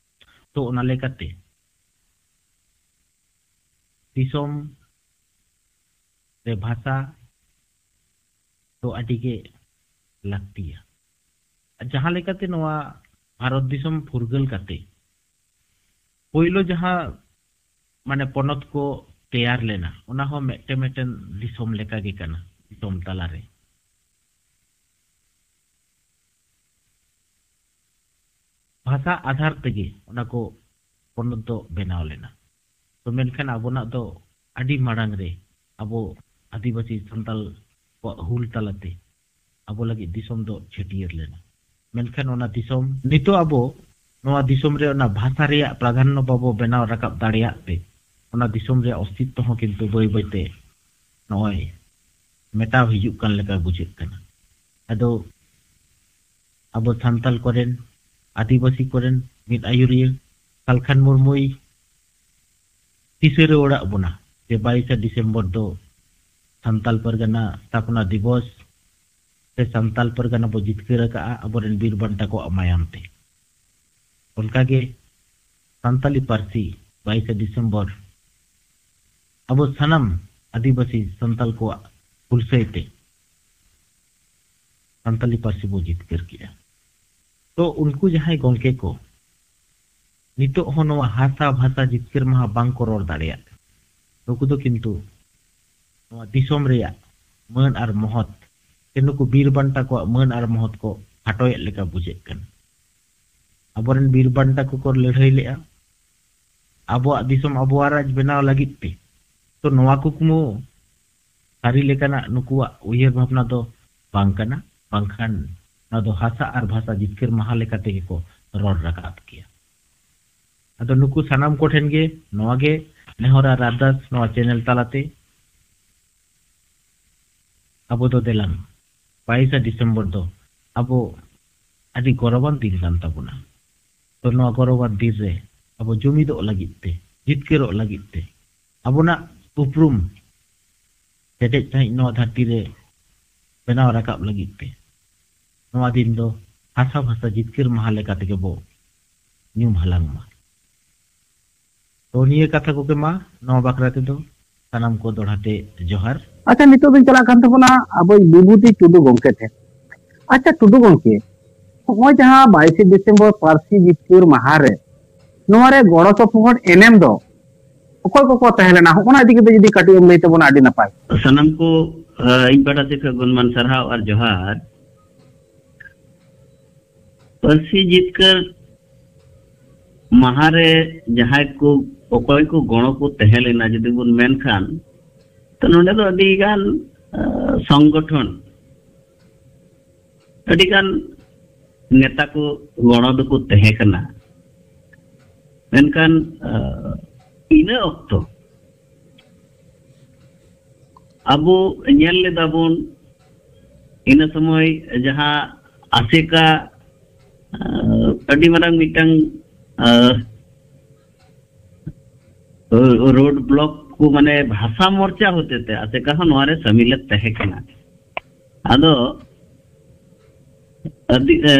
ᱛᱚ ᱚᱱᱟ ᱞᱮᱠᱟᱛᱮ ᱫᱤᱥᱚᱢ ᱨᱮ ᱵᱷᱟᱥᱟ ᱫᱚ ᱟᱹᱰᱤ ᱜᱮ ᱞᱟᱹᱠᱛᱤᱭᱟ᱾ ᱡᱟᱦᱟᱸ ᱞᱮᱠᱟᱛᱮ ᱱᱚᱣᱟ ᱵᱷᱟᱨᱚᱛ ᱫᱤᱥᱚᱢ ᱯᱷᱩᱨᱜᱟᱹᱞ ᱠᱟᱛᱮ ᱯᱳᱭᱞᱳ ᱡᱟᱦᱟᱸ ᱢᱟᱱᱮ ᱯᱚᱱᱚᱛ ᱠᱚ ᱛᱮᱭᱟᱨ ᱞᱮᱱᱟ, ᱚᱱᱟ ᱦᱚᱸ ᱢᱤᱫᱴᱮᱱ ᱢᱤᱫᱴᱮᱱ ᱫᱤᱥᱚᱢ ᱞᱮᱠᱟ ᱜᱮ ᱠᱟᱱᱟ, ᱫᱤᱥᱚᱢ ᱛᱟᱞᱟᱨᱮ᱾ ᱵᱷᱟᱥᱟ ᱟᱫᱷᱟᱨ ᱛᱮᱜᱮ ᱚᱱᱟ ᱠᱚ ᱯᱚᱱᱚᱛ ᱫᱚ ᱵᱮᱱᱟᱣ ᱞᱮᱱᱟ᱾ ᱛᱚ ᱢᱮᱱᱠᱷᱟᱱ ᱟᱵᱚᱱᱟᱜ ᱫᱚ ᱟᱹᱰᱤ ᱢᱟᱲᱟᱝ ᱨᱮ ᱟᱵᱚ ᱟᱹᱫᱤᱵᱟᱹᱥᱤ ᱥᱟᱱᱛᱟᱞ ᱠᱚᱣᱟᱜ ᱦᱩᱞ ᱛᱟᱞᱟᱛᱮ ᱟᱵᱚ ᱞᱟᱹᱜᱤᱫ ᱫᱤᱥᱚᱢ ᱫᱚ ᱪᱷᱟᱹᱴᱭᱟᱹᱨ ᱞᱮᱱᱟ᱾ ᱢᱮᱱᱠᱷᱟᱱ ᱚᱱᱟ ᱫᱤᱥᱚᱢ, ᱱᱤᱛᱚᱜ ᱟᱵᱚ ᱱᱚᱣᱟ ᱫᱤᱥᱚᱢ ᱨᱮ ᱚᱱᱟ ᱵᱷᱟᱥᱟ ᱨᱮᱭᱟᱜ ᱯᱨᱟᱫᱷᱟᱱᱱᱚ ᱵᱟᱵᱚ ᱵᱮᱱᱟᱣ ᱨᱟᱠᱟᱵ ᱫᱟᱲᱮᱭᱟᱜ ᱛᱮ, ᱚᱱᱟ ᱫᱤᱥᱚᱢ ᱨᱮᱭᱟᱜ ᱚᱥᱛᱤᱛᱛᱚ ᱦᱚᱸ ᱠᱤᱱᱛᱩ ᱵᱟᱹᱭ ᱵᱟᱹᱭᱛᱮ ᱱᱚᱜᱼᱚᱭ ᱢᱮᱴᱟᱣ ᱦᱤᱡᱩᱜ ᱠᱟᱱ ᱞᱮᱠᱟ ᱵᱩᱡᱷᱟᱹᱜ ᱠᱟᱱᱟ᱾ ᱟᱫᱚ ᱟᱵᱚ ᱥᱟᱱᱛᱟᱞ ᱠᱚᱨᱮᱱ, ᱟᱹᱫᱤᱵᱟᱹᱥᱤ ᱠᱚᱨᱮᱱ ᱢᱤᱫ ᱟᱹᱭᱩᱨᱤᱭᱟᱹ ᱥᱟᱞᱠᱷᱟᱱ ᱢᱩᱨᱢᱩᱭ ᱫᱤᱥᱟᱹ ᱨᱩᱣᱟᱹᱲᱟᱜ ᱵᱚᱱᱟ ᱡᱮ ᱵᱟᱭᱤᱥᱟ ᱰᱤᱥᱮᱢᱵᱚᱨ ᱫᱚ ᱥᱟᱱᱛᱟᱞ ᱯᱟᱨᱜᱟᱱᱟ ᱥᱛᱷᱟᱯᱚᱱᱟ ᱫᱤᱵᱚᱥ ᱥᱮ ᱥᱟᱱᱛᱟᱞ ᱯᱟᱨᱜᱟᱱᱟ ᱵᱚ ᱡᱤᱛᱠᱟᱹᱨ ᱟᱠᱟᱫᱼᱟ ᱟᱵᱚᱨᱮᱱ ᱵᱤᱨ ᱵᱟᱱᱴᱟ ᱠᱚᱣᱟᱜ ᱢᱟᱭᱟᱢ ᱛᱮ᱾ ᱚᱱᱠᱟᱜᱮ ᱥᱟᱱᱛᱟᱞᱤ ᱯᱟᱹᱨᱥᱤ ᱵᱟᱭᱤᱥᱟ ᱰᱤᱥᱮᱢᱵᱚᱨ ᱟᱵᱚ ᱥᱟᱱᱟᱢ ᱟᱹᱫᱤᱵᱟᱹᱥᱤ ᱥᱟᱱᱛᱟᱞ ᱠᱚᱣᱟᱜ ᱦᱩᱞᱥᱟᱹᱭ ᱛᱮ ᱥᱟᱱᱛᱟᱞᱤ ᱯᱟᱹᱨᱥᱤ ᱵᱚ ᱡᱤᱛᱠᱟᱹᱨ ᱠᱮᱜᱼᱟ᱾ ᱛᱚ ᱩᱱᱠᱩ ᱡᱟᱦᱟᱸᱭ ᱜᱚᱢᱠᱮ ᱠᱚ ᱱᱤᱛᱚᱜ ᱦᱚᱸ ᱱᱚᱣᱟ ᱦᱟᱥᱟ ᱵᱷᱟᱥᱟ ᱡᱤᱛᱠᱟᱹᱨ ᱢᱟᱦᱟ ᱵᱟᱝ ᱠᱚ ᱨᱚᱲ ᱫᱟᱲᱮᱭᱟᱜ ᱠᱟᱱᱟ᱾ ᱱᱩᱠᱩ ᱫᱚ ᱠᱤᱱᱛᱩ ᱱᱚᱣᱟ ᱫᱤᱥᱚᱢ ᱨᱮᱭᱟᱜ ᱢᱟᱹᱱ ᱟᱨ ᱢᱚᱦᱚᱛ ᱥᱮ ᱱᱩᱠᱩ ᱵᱤᱨ ᱵᱟᱱᱴᱟ ᱠᱚᱣᱟᱜ ᱢᱟᱹᱱ ᱟᱨ ᱢᱚᱦᱚᱛ ᱠᱚ ᱠᱷᱟᱴᱚᱭᱮᱫ ᱞᱮᱠᱟ ᱵᱩᱡᱷᱟᱹᱜ ᱠᱟᱱᱟ᱾ ᱟᱵᱚᱨᱮᱱ ᱵᱤᱨ ᱵᱟᱱᱴᱟ ᱠᱚᱠᱚ ᱞᱟᱹᱲᱦᱟᱹᱭ ᱞᱮᱫᱼᱟ ᱟᱵᱚᱣᱟᱜ ᱫᱤᱥᱚᱢ ᱟᱵᱚᱣᱟᱜ ᱨᱟᱡᱽ ᱵᱮᱱᱟᱣ ᱞᱟᱹᱜᱤᱫ ᱛᱮ᱾ ᱛᱚ ᱱᱚᱣᱟ ᱠᱩᱠᱢᱩ ᱥᱟᱹᱨᱤ ᱞᱮᱠᱟᱱᱟᱜ ᱱᱩᱠᱩᱣᱟᱜ ᱩᱭᱦᱟᱹᱨ ᱵᱷᱟᱵᱽᱱᱟ ᱫᱚ ᱵᱟᱝ ᱠᱟᱱᱟ, ᱵᱟᱝᱠᱷᱟᱱ ᱱᱚᱣᱟ ᱫᱚ ᱦᱟᱥᱟ ᱟᱨ ᱵᱷᱟᱥᱟ ᱡᱤᱛᱠᱟᱹᱨ ᱢᱟᱦᱟ ᱞᱮᱠᱟ ᱛᱮᱜᱮ ᱠᱚ ᱨᱚᱲ ᱨᱟᱠᱟᱵ ᱠᱮᱭᱟ᱾ ᱟᱫᱚ ᱱᱩᱠᱩ ᱥᱟᱱᱟᱢ ᱠᱚᱴᱷᱮᱱ ᱜᱮ ᱱᱚᱣᱟ ᱜᱮ ᱱᱮᱦᱚᱨ ᱟᱨ ᱟᱨᱫᱟᱥ, ᱱᱚᱣᱟ ᱪᱮᱱᱮᱞ ᱛᱟᱞᱟᱛᱮ ᱟᱵᱚ ᱫᱚ ᱫᱮᱞᱟᱝ, ᱵᱟᱭᱤᱥᱟ ᱰᱤᱥᱮᱢᱵᱚᱨ ᱫᱚ ᱟᱵᱚ ᱟᱹᱰᱤ ᱜᱚᱨᱚᱵᱟᱱ ᱫᱤᱱ ᱠᱟᱱ ᱛᱟᱵᱚᱱᱟ᱾ ᱛᱚ ᱱᱚᱣᱟ ᱜᱚᱨᱚᱵᱟᱱ ᱫᱤᱱ ᱨᱮ ᱟᱵᱚ ᱡᱩᱢᱤᱫᱚᱜ ᱞᱟᱹᱜᱤᱫ ᱛᱮ, ᱡᱤᱛᱠᱟᱹᱨᱚᱜ ᱞᱟᱹᱜᱤᱫ ᱛᱮ, ᱟᱵᱚᱱᱟᱜ ᱩᱯᱨᱩᱢ ᱠᱮᱴᱮᱡ ᱥᱟᱺᱦᱤᱡ ᱱᱚᱣᱟ ᱫᱷᱟᱹᱨᱛᱤ ᱨᱮ ᱵᱮᱱᱟᱣ ᱨᱟᱠᱟᱵ ᱞᱟᱹᱜᱤᱫ ᱛᱮ ᱱᱚᱣᱟ ᱫᱤᱱ ᱫᱚ ᱦᱟᱥᱟ ᱵᱷᱟᱥᱟ ᱡᱤᱛᱠᱟᱹᱨ ᱢᱟᱦᱟ ᱞᱮᱠᱟ ᱛᱮᱜᱮ ᱵᱚ ᱧᱩᱢ ᱦᱟᱞᱟᱝ ᱢᱟ᱾ ᱛᱚ ᱱᱤᱭᱟᱹ ᱠᱟᱛᱷᱟ ᱠᱚᱜᱮ ᱢᱟ ᱱᱚᱣᱟ ᱵᱟᱠᱷᱨᱟ ᱛᱮᱫᱚ ᱥᱟᱱᱟᱢ ᱠᱚ ᱫᱚᱲᱦᱟ ᱛᱮ ᱡᱚᱦᱟᱨ᱾ ᱟᱪᱪᱷᱟ, ᱱᱤᱛᱚᱜ ᱫᱚᱧ ᱪᱟᱞᱟᱜ ᱠᱟᱱ ᱛᱟᱵᱚᱱᱟ ᱟᱵᱚᱭᱤᱡ ᱵᱤᱵᱷᱩᱛᱤ ᱴᱩᱰᱩ ᱜᱚᱢᱠᱮ ᱴᱷᱮᱱ᱾ ᱟᱪᱪᱷᱟ ᱴᱩᱰᱩ ᱜᱚᱢᱠᱮ, ᱱᱚᱜᱼᱚᱭ ᱡᱟᱦᱟᱸ ᱵᱟᱭᱤᱥᱮ ᱰᱤᱥᱮᱢᱵᱚᱨ ᱯᱟᱹᱨᱥᱤ ᱡᱤᱛᱠᱟᱹᱨ ᱢᱟᱦᱟ ᱨᱮ ᱱᱚᱣᱟ ᱨᱮ ᱜᱚᱲᱚ ᱥᱚᱯᱚᱦᱚᱫ ᱮᱱᱮᱢ ᱫᱚ ᱚᱠᱚᱭ ᱠᱚᱠᱚ ᱛᱟᱦᱮᱸ ᱞᱮᱱᱟ, ᱦᱚᱸᱜᱼᱚ ᱱᱟ ᱤᱫᱤ ᱠᱟᱛᱮ ᱡᱩᱫᱤ ᱠᱟᱹᱴᱤᱡ ᱮᱢ ᱞᱟᱹᱭ ᱛᱟᱵᱚᱱᱟ ᱟᱹᱰᱤ ᱱᱟᱯᱟᱭ᱾ ᱥᱟᱱᱟᱢ ᱠᱚ, ᱟᱸ, ᱤᱧ ᱯᱟᱦᱴᱟ ᱥᱮᱫ ᱠᱷᱚᱱ ᱜᱩᱱᱢᱟᱱ ᱥᱟᱨᱦᱟᱣ ᱟᱨ ᱡᱚᱦᱟᱨ᱾ ᱯᱟᱹᱨᱥᱤ ᱡᱤᱛᱠᱟᱹᱨ ᱢᱟᱦᱟ ᱨᱮ ᱡᱟᱦᱟᱸᱭ ᱠᱚ, ᱚᱠᱚᱭ ᱠᱚ ᱜᱚᱲᱚ ᱠᱚ ᱛᱟᱦᱮᱸ ᱞᱮᱱᱟ ᱡᱩᱫᱤ ᱵᱚᱱ ᱢᱮᱱ ᱠᱷᱟᱱ, ᱛᱚ ᱱᱚᱰᱮ ᱫᱚ ᱟᱹᱰᱤ ᱜᱟᱱ, ᱟᱸ, ᱥᱚᱝᱜᱚᱴᱷᱚᱱ, ᱟᱹᱰᱤ ᱜᱟᱱ ᱱᱮᱛᱟ ᱠᱚ ᱜᱚᱲᱚ ᱫᱚᱠᱚ ᱛᱟᱦᱮᱸ ᱠᱟᱱᱟ᱾ ᱢᱮᱱᱠᱷᱟᱱ, ᱟᱸ, ᱤᱱᱟᱹ ᱚᱠᱛᱚ ᱟᱵᱚ ᱧᱮᱞ ᱞᱮᱫᱟ ᱵᱚᱱ, ᱤᱱᱟᱹ ᱥᱚᱢᱚᱭ ᱡᱟᱦᱟᱸ ᱟᱥᱮᱠᱟ, ᱟᱸ, ᱟᱹᱰᱤ ᱢᱟᱨᱟᱝ ᱢᱤᱫᱴᱟᱝ, ᱟᱸ, ᱨᱳᱰ ᱵᱞᱚᱠ ᱠᱚ, ᱢᱟᱱᱮ ᱵᱷᱟᱥᱟ ᱢᱳᱨᱪᱟ ᱦᱚᱛᱮᱛᱮ ᱟᱥᱮᱠᱟ ᱦᱚᱸ ᱱᱚᱣᱟ ᱨᱮ ᱥᱟᱢᱤᱞ ᱮ ᱛᱟᱦᱮᱸ ᱠᱟᱱᱟ᱾ ᱟᱫᱚ ᱟᱹᱰᱤ, ᱮ,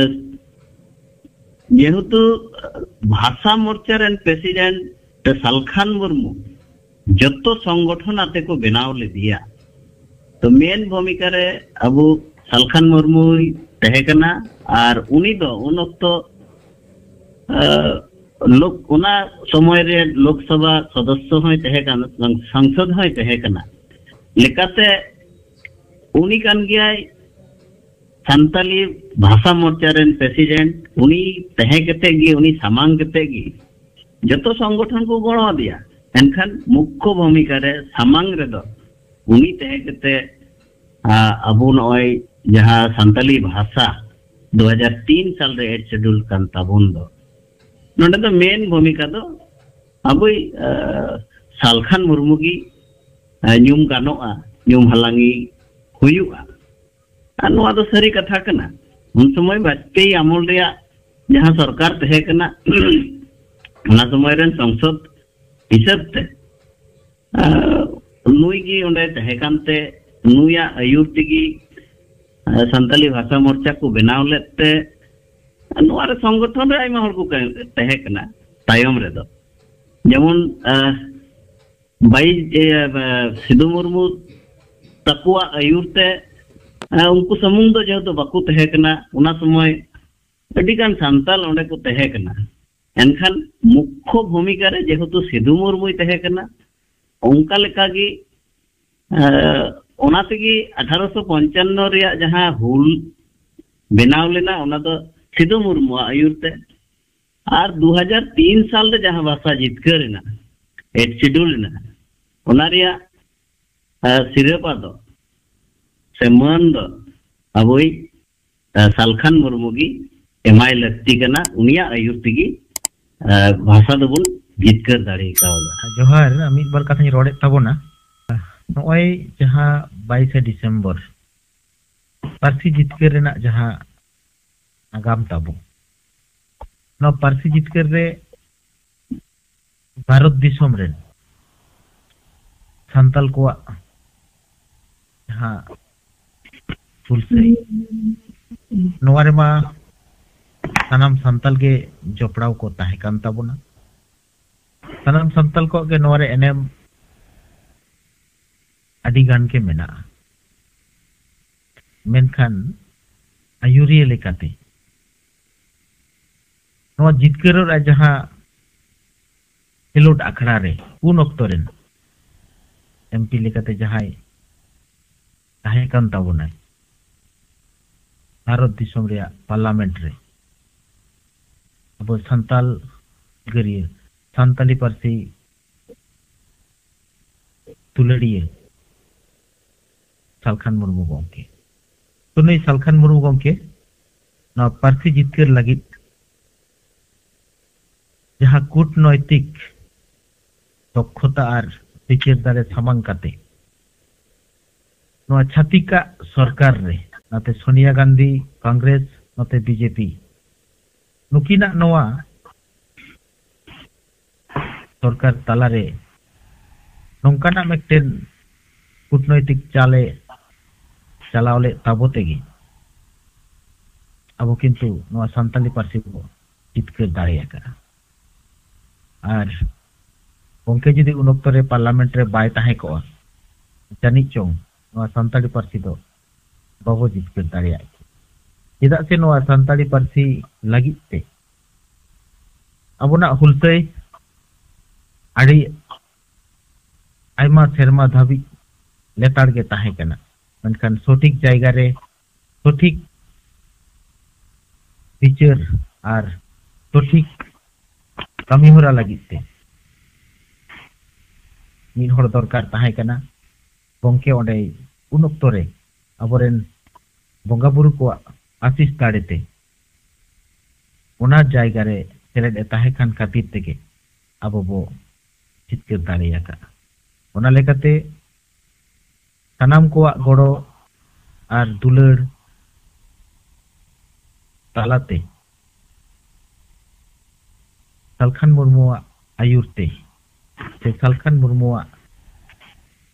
ᱡᱮᱦᱮᱛᱩ ᱵᱷᱟᱥᱟ ᱢᱳᱨᱪᱟ ᱨᱮᱱ ᱯᱨᱮᱥᱤᱰᱮᱱᱴ ᱥᱟᱞᱠᱷᱟᱱ ᱢᱩᱨᱢᱩ ᱡᱚᱛᱚ ᱥᱚᱝᱜᱚᱴᱷᱚᱱ ᱟᱛᱮ ᱠᱚ ᱵᱮᱱᱟᱣ ᱞᱮᱫᱮᱭᱟ, ᱛᱚ ᱢᱮᱱ ᱵᱷᱩᱢᱤᱠᱟ ᱨᱮ ᱟᱵᱚ ᱥᱟᱞᱠᱷᱟᱱ ᱢᱩᱨᱢᱩᱭ ᱛᱟᱦᱮᱸ ᱠᱟᱱᱟ᱾ ᱟᱨ ᱩᱱᱤ ᱫᱚ ᱩᱱ ᱚᱠᱛᱚ, ᱮ, ᱞᱳᱠ ᱚᱱᱟ ᱥᱚᱢᱚᱭ ᱨᱮ ᱞᱳᱠᱥᱚᱵᱷᱟ ᱥᱚᱫᱚᱥᱥᱚ ᱦᱚᱸᱭ ᱛᱟᱦᱮᱸ ᱠᱟᱱᱟ, ᱥᱚᱝᱥᱚᱫ ᱦᱚᱸᱭ ᱛᱟᱦᱮᱸ ᱠᱟᱱᱟ᱾ ᱞᱮᱠᱟᱛᱮ ᱩᱱᱤ ᱠᱟᱱ ᱜᱮᱭᱟᱭ ᱥᱟᱱᱛᱟᱞᱤ ᱵᱷᱟᱥᱟ ᱢᱳᱨᱪᱟ ᱨᱮᱱ ᱯᱨᱮᱥᱤᱰᱮᱱᱴ᱾ ᱩᱱᱤ ᱛᱟᱦᱮᱸ ᱠᱟᱛᱮ ᱜᱮ, ᱩᱱᱤ ᱥᱟᱢᱟᱝ ᱠᱟᱛᱮ ᱜᱮ ᱡᱚᱛᱚ ᱥᱚᱝᱜᱚᱴᱷᱚᱱ ᱠᱚ ᱜᱚᱲᱚ ᱟᱫᱮᱭᱟ᱾ ᱮᱱᱠᱷᱟᱱ ᱢᱩᱠᱠᱷᱚ ᱵᱷᱩᱢᱤᱠᱟ ᱨᱮ ᱥᱟᱢᱟᱝ ᱨᱮᱫᱚ ᱩᱱᱤ ᱛᱟᱦᱮᱸ ᱠᱟᱛᱮ, ᱟ, ᱟᱵᱚ ᱱᱚᱜᱼᱚᱭ ᱡᱟᱦᱟᱸ ᱥᱟᱱᱛᱟᱞᱤ ᱵᱷᱟᱥᱟ ᱫᱩ ᱦᱟᱡᱟᱨ ᱛᱤᱱ ᱥᱟᱞ ᱨᱮ ᱮᱭᱤᱴ ᱥᱤᱰᱩᱞ ᱠᱟᱱ ᱛᱟᱵᱚᱱ ᱫᱚ, ᱱᱚᱰᱮ ᱫᱚ ᱢᱮᱱ ᱵᱷᱩᱢᱤᱠᱟ ᱫᱚ ᱟᱵᱚᱭ, ᱟ, ᱥᱟᱞᱠᱷᱟᱱ ᱢᱩᱨᱢᱩ ᱜᱮ, ᱟ, ᱧᱩᱢ ᱜᱟᱱᱚᱜᱼᱟ, ᱧᱩᱢ ᱦᱟᱞᱟᱝ ᱜᱮ ᱦᱩᱭᱩᱜᱼᱟ᱾ ᱟᱨ ᱱᱚᱣᱟ ᱫᱚ ᱥᱟᱹᱨᱤ ᱠᱟᱛᱷᱟ ᱠᱟᱱᱟ᱾ ᱩᱱ ᱥᱚᱢᱚᱭ ᱵᱟᱡᱽᱯᱮᱭᱤ ᱟᱢᱚᱞ ᱨᱮᱭᱟᱜ ᱡᱟᱦᱟᱸ ᱥᱚᱨᱠᱟᱨ ᱛᱟᱦᱮᱸ ᱠᱟᱱᱟ, ᱚᱱᱟ ᱥᱚᱢᱚᱭ ᱨᱮᱱ ᱥᱚᱝᱥᱚᱫ ᱦᱤᱥᱟᱹᱵ ᱛᱮ, ᱟᱨ ᱱᱩᱭ ᱜᱮ ᱚᱸᱰᱮ ᱛᱟᱦᱮᱸ ᱠᱟᱱᱛᱮ, ᱱᱩᱭᱟᱜ ᱟᱹᱭᱩᱨ ᱛᱮᱜᱮ, ᱟᱨ ᱥᱟᱱᱛᱟᱞᱤ ᱵᱷᱟᱥᱟ ᱢᱳᱨᱪᱟ ᱠᱚ ᱵᱮᱱᱟᱣ ᱞᱮᱫ ᱛᱮ, ᱱᱚᱣᱟ ᱨᱮ ᱥᱚᱝᱜᱚᱴᱷᱚᱱ ᱨᱮ ᱟᱭᱢᱟ ᱦᱚᱲ ᱠᱚ ᱠᱟ-, ᱛᱟᱦᱮᱸ ᱠᱟᱱᱟ ᱛᱟᱭᱚᱢ ᱨᱮᱫᱚ᱾ ᱡᱮᱢᱚᱱ, ᱟᱨ, ᱵᱟᱭᱤᱥ, ᱮ, ᱮ, ᱥᱤᱫᱩ ᱢᱩᱨᱢᱩ ᱛᱟᱠᱚᱣᱟᱜ ᱟᱹᱭᱩᱨ ᱛᱮ, ᱮ, ᱩᱱᱠᱩ ᱥᱩᱢᱩᱝ ᱫᱚ ᱡᱮᱦᱮᱛᱩ ᱵᱟᱠᱚ ᱛᱟᱦᱮᱸ ᱠᱟᱱᱟ, ᱚᱱᱟ ᱥᱚᱢᱚᱭ ᱟᱹᱰᱤ ᱜᱟᱱ ᱥᱟᱱᱛᱟᱞ ᱚᱸᱰᱮ ᱠᱚ ᱛᱟᱦᱮᱸ ᱠᱟᱱᱟ᱾ ᱮᱱᱠᱷᱟᱱ ᱢᱩᱠᱠᱷᱚ ᱵᱷᱩᱢᱤᱠᱟ ᱨᱮ ᱡᱮᱦᱮᱛᱩ ᱥᱤᱫᱩ ᱢᱩᱨᱢᱩᱭ ᱛᱟᱦᱮᱸ ᱠᱟᱱᱟ, ᱚᱱᱠᱟ ᱞᱮᱠᱟᱜᱮ, ᱮ, ᱚᱱᱟ ᱛᱮᱜᱮ ᱟᱴᱷᱟᱨᱚᱥᱚ ᱯᱚᱧᱪᱟᱱᱱᱚ ᱨᱮᱭᱟᱜ ᱡᱟᱦᱟᱸ ᱦᱩᱞ ᱵᱮᱱᱟᱣ ᱞᱮᱱᱟ, ᱚᱱᱟ ᱫᱚ ᱥᱤᱫᱩ ᱢᱩᱨᱢᱩᱣᱟᱜ ᱟᱹᱭᱩᱨ ᱛᱮ᱾ ᱟᱨ ᱫᱩ ᱦᱟᱡᱟᱨ ᱛᱤᱱ ᱥᱟᱞ ᱨᱮ ᱡᱟᱦᱟᱸ ᱵᱷᱟᱥᱟ ᱡᱤᱛᱠᱟᱹᱨ ᱮᱱᱟ, ᱮᱭᱤᱴ ᱥᱤᱰᱩᱞ ᱮᱱᱟ, ᱚᱱᱟ ᱨᱮᱭᱟᱜ, ᱟ, ᱥᱤᱨᱟᱹᱯᱟ ᱫᱚ ᱥᱮ ᱢᱟᱹᱱ ᱫᱚ ᱟᱵᱚᱭᱤᱡ, ᱟ, ᱥᱟᱞᱠᱷᱟᱱ ᱢᱩᱨᱢᱩ ᱜᱮ ᱮᱢᱟᱭ ᱞᱟᱹᱠᱛᱤ ᱠᱟᱱᱟ᱾ ᱩᱱᱤᱭᱟᱜ ᱟᱹᱭᱩᱨ ᱛᱮᱜᱮ, ᱟ, ᱵᱷᱟᱥᱟ ᱫᱚᱵᱚᱱ ᱡᱤᱛᱠᱟᱹᱨ ᱫᱟᱲᱮ ᱠᱟᱣᱫᱟ᱾ ᱡᱚᱦᱟᱨ, ᱢᱤᱫ ᱵᱟᱨ ᱠᱟᱛᱷᱟᱧ ᱨᱚᱲᱮᱫ ᱛᱟᱵᱚᱱᱟ᱾ ᱱᱚᱜᱼᱚᱭ ᱡᱟᱦᱟᱸ ᱵᱟᱭᱤᱥᱮ ᱰᱤᱥᱮᱢᱵᱚᱨ ᱯᱟᱹᱨᱥᱤ ᱡᱤᱛᱠᱟᱹᱨ ᱨᱮᱱᱟᱜ ᱡᱟᱦᱟᱸ ᱱᱟᱜᱟᱢ ᱛᱟᱵᱚ, ᱱᱚᱣᱟ ᱯᱟᱹᱨᱥᱤ ᱡᱤᱛᱠᱟᱹᱨ ᱨᱮ ᱵᱷᱟᱨᱚᱛ ᱫᱤᱥᱚᱢ ᱨᱮᱱ ᱥᱟᱱᱛᱟᱞ ᱠᱚᱣᱟᱜ ᱡᱟᱦᱟᱸ ᱦᱩᱞᱥᱟᱹᱭ, ᱱᱚᱣᱟ ᱨᱮᱢᱟ ᱥᱟᱱᱟᱢ ᱥᱟᱱᱛᱟᱞ ᱜᱮ ᱡᱚᱯᱲᱟᱣ ᱠᱚ ᱛᱟᱦᱮᱸ ᱠᱟᱱ ᱛᱟᱵᱚᱱᱟ᱾ ᱥᱟᱱᱟᱢ ᱥᱟᱱᱛᱟᱞ ᱠᱚᱣᱟᱜ ᱜᱮ ᱱᱚᱣᱟ ᱨᱮ ᱮᱱᱮᱢ ᱟᱹᱰᱤ ᱜᱟᱱ ᱜᱮ ᱢᱮᱱᱟᱜᱼᱟ᱾ ᱢᱮᱱᱠᱷᱟᱱ ᱟᱹᱭᱩᱨᱤᱭᱟᱹ ᱞᱮᱠᱟᱛᱮ ᱱᱚᱣᱟ ᱡᱤᱛᱠᱟᱹᱨᱚᱜ ᱨᱮᱭᱟᱜ ᱡᱟᱦᱟᱸ ᱠᱷᱮᱞᱳᱰ ᱟᱠᱷᱲᱟ ᱨᱮ ᱩᱱ ᱚᱠᱛᱚ ᱨᱮᱱ ᱮᱢᱯᱤ ᱞᱮᱠᱟᱛᱮ ᱡᱟᱦᱟᱸᱭ ᱛᱟᱦᱮᱸ ᱠᱟᱱ ᱛᱟᱵᱚᱱᱟᱭ ᱵᱷᱟᱨᱚᱛ ᱫᱤᱥᱚᱢ ᱨᱮᱭᱟᱜ ᱯᱟᱨᱞᱟᱢᱮᱱᱴ ᱨᱮ, ᱟᱵᱚ ᱥᱟᱱᱛᱟᱞ ᱜᱟᱹᱨᱭᱟᱹ, ᱥᱟᱱᱛᱟᱞᱤ ᱯᱟᱹᱨᱥᱤ ᱫᱩᱞᱟᱹᱲᱤᱭᱟᱹ ᱥᱟᱞᱠᱷᱟᱱ ᱢᱩᱨᱢᱩ ᱜᱚᱢᱠᱮ᱾ ᱛᱚ, ᱱᱩᱭ ᱥᱟᱞᱠᱷᱟᱱ ᱢᱩᱨᱢᱩ ᱜᱚᱢᱠᱮ ᱱᱚᱣᱟ ᱯᱟᱹᱨᱥᱤ ᱡᱤᱛᱠᱟᱹᱨ ᱞᱟᱹᱜᱤᱫ ᱡᱟᱦᱟᱸ ᱠᱩᱴᱱᱳᱭᱛᱤᱠ ᱫᱚᱠᱷᱚᱛᱟ ᱟᱨ ᱵᱤᱪᱟᱹᱨ ᱫᱟᱲᱮ ᱥᱟᱢᱟᱝ ᱠᱟᱛᱮ ᱱᱚᱣᱟ ᱪᱷᱟᱹᱛᱤᱠᱟᱜ ᱥᱚᱨᱠᱟᱨ ᱨᱮ, ᱱᱚᱛᱮ ᱥᱳᱱᱤᱭᱟ ᱜᱟᱱᱫᱷᱤ ᱠᱚᱝᱜᱨᱮᱥ, ᱱᱚᱛᱮ ᱵᱤᱡᱮᱯᱤ, ᱱᱩᱠᱤᱱᱟᱜ ᱱᱚᱣᱟ ᱥᱚᱨᱠᱟᱨ ᱛᱟᱞᱟᱨᱮ ᱱᱚᱝᱠᱟᱱᱟᱜ ᱢᱤᱫᱴᱮᱱ ᱠᱩᱴᱱᱳᱭᱛᱤᱠ ᱪᱟᱞᱮ ᱪᱟᱞᱟᱣ ᱞᱮᱫ ᱛᱟᱵᱚ ᱛᱮᱜᱮ ᱟᱵᱚ ᱠᱤᱱᱛᱩ ᱱᱚᱣᱟ ᱥᱟᱱᱛᱟᱞᱤ ᱯᱟᱹᱨᱥᱤ ᱵᱚ ᱡᱤᱛᱠᱟᱹᱨ ᱫᱟᱲᱮ ᱟᱠᱟᱫᱼᱟ᱾ ᱟᱨ ᱜᱚᱢᱠᱮ ᱡᱩᱫᱤ ᱩᱱ ᱚᱠᱛᱚ ᱨᱮ ᱯᱟᱨᱞᱟᱢᱮᱱᱴ ᱨᱮ ᱵᱟᱭ ᱛᱟᱦᱮᱸ ᱠᱚᱜᱼᱟ, ᱡᱟᱹᱱᱤᱡ ᱪᱚᱝ ᱱᱚᱣᱟ ᱥᱟᱱᱛᱟᱲᱤ ᱯᱟᱹᱨᱥᱤ ᱫᱚ ᱵᱟᱵᱚ ᱡᱤᱛᱠᱟᱹᱨ ᱫᱟᱲᱮᱭᱟᱜ ᱠᱮᱭᱟ᱾ ᱪᱮᱫᱟᱜ ᱥᱮ ᱱᱚᱣᱟ ᱥᱟᱱᱛᱟᱲᱤ ᱯᱟᱹᱨᱥᱤ ᱞᱟᱹᱜᱤᱫ ᱛᱮ ᱟᱵᱚᱱᱟᱜ ᱦᱩᱞᱥᱟᱹᱭ ᱟᱹᱰᱤ ᱟᱭᱢᱟ ᱥᱮᱨᱢᱟ ᱫᱷᱟᱹᱵᱤᱡ ᱞᱮᱛᱟᱲ ᱜᱮ ᱛᱟᱦᱮᱸ ᱠᱟᱱᱟ, ᱢᱮᱱᱠᱷᱟᱱ ᱥᱚᱴᱷᱤᱠ ᱡᱟᱭᱜᱟ ᱨᱮ ᱥᱚᱴᱷᱤᱠ ᱵᱤᱪᱟᱹᱨ ᱟᱨ ᱥᱚᱴᱷᱤᱠ ᱠᱟᱹᱢᱤᱦᱚᱨᱟ ᱞᱟᱹᱜᱤᱫ ᱛᱮ ᱢᱤᱫ ᱦᱚᱲ ᱫᱚᱨᱠᱟᱨ ᱛᱟᱦᱮᱸ ᱠᱟᱱᱟ᱾ ᱜᱚᱢᱠᱮ ᱚᱸᱰᱮ ᱩᱱ ᱚᱠᱛᱚ ᱨᱮ ᱟᱵᱚᱨᱮᱱ ᱵᱚᱸᱜᱟ ᱵᱩᱨᱩ ᱠᱚᱣᱟᱜ ᱟᱥᱤᱥ ᱫᱟᱲᱮ ᱛᱮ ᱚᱱᱟ ᱡᱟᱭᱜᱟ ᱨᱮ ᱥᱮᱞᱮᱫ ᱮ ᱛᱟᱦᱮᱸ ᱠᱟᱱ ᱠᱷᱟᱹᱛᱤᱨ ᱛᱮᱜᱮ ᱟᱵᱚ ᱵᱚ ᱡᱤᱛᱠᱟᱹᱨ ᱫᱟᱲᱮ ᱟᱠᱟᱫᱼᱟ᱾ ᱚᱱᱟ ᱞᱮᱠᱟᱛᱮ ᱥᱟᱱᱟᱢ ᱠᱚᱣᱟᱜ ᱜᱚᱲᱚ ᱟᱨ ᱫᱩᱞᱟᱹᱲ ᱛᱟᱞᱟᱛᱮ ᱥᱟᱞᱠᱷᱟᱱ ᱢᱩᱨᱢᱩᱣᱟᱜ ᱟᱹᱭᱩᱨ ᱛᱮ ᱥᱮ ᱥᱟᱞᱠᱷᱟᱱ ᱢᱩᱨᱢᱩᱣᱟᱜ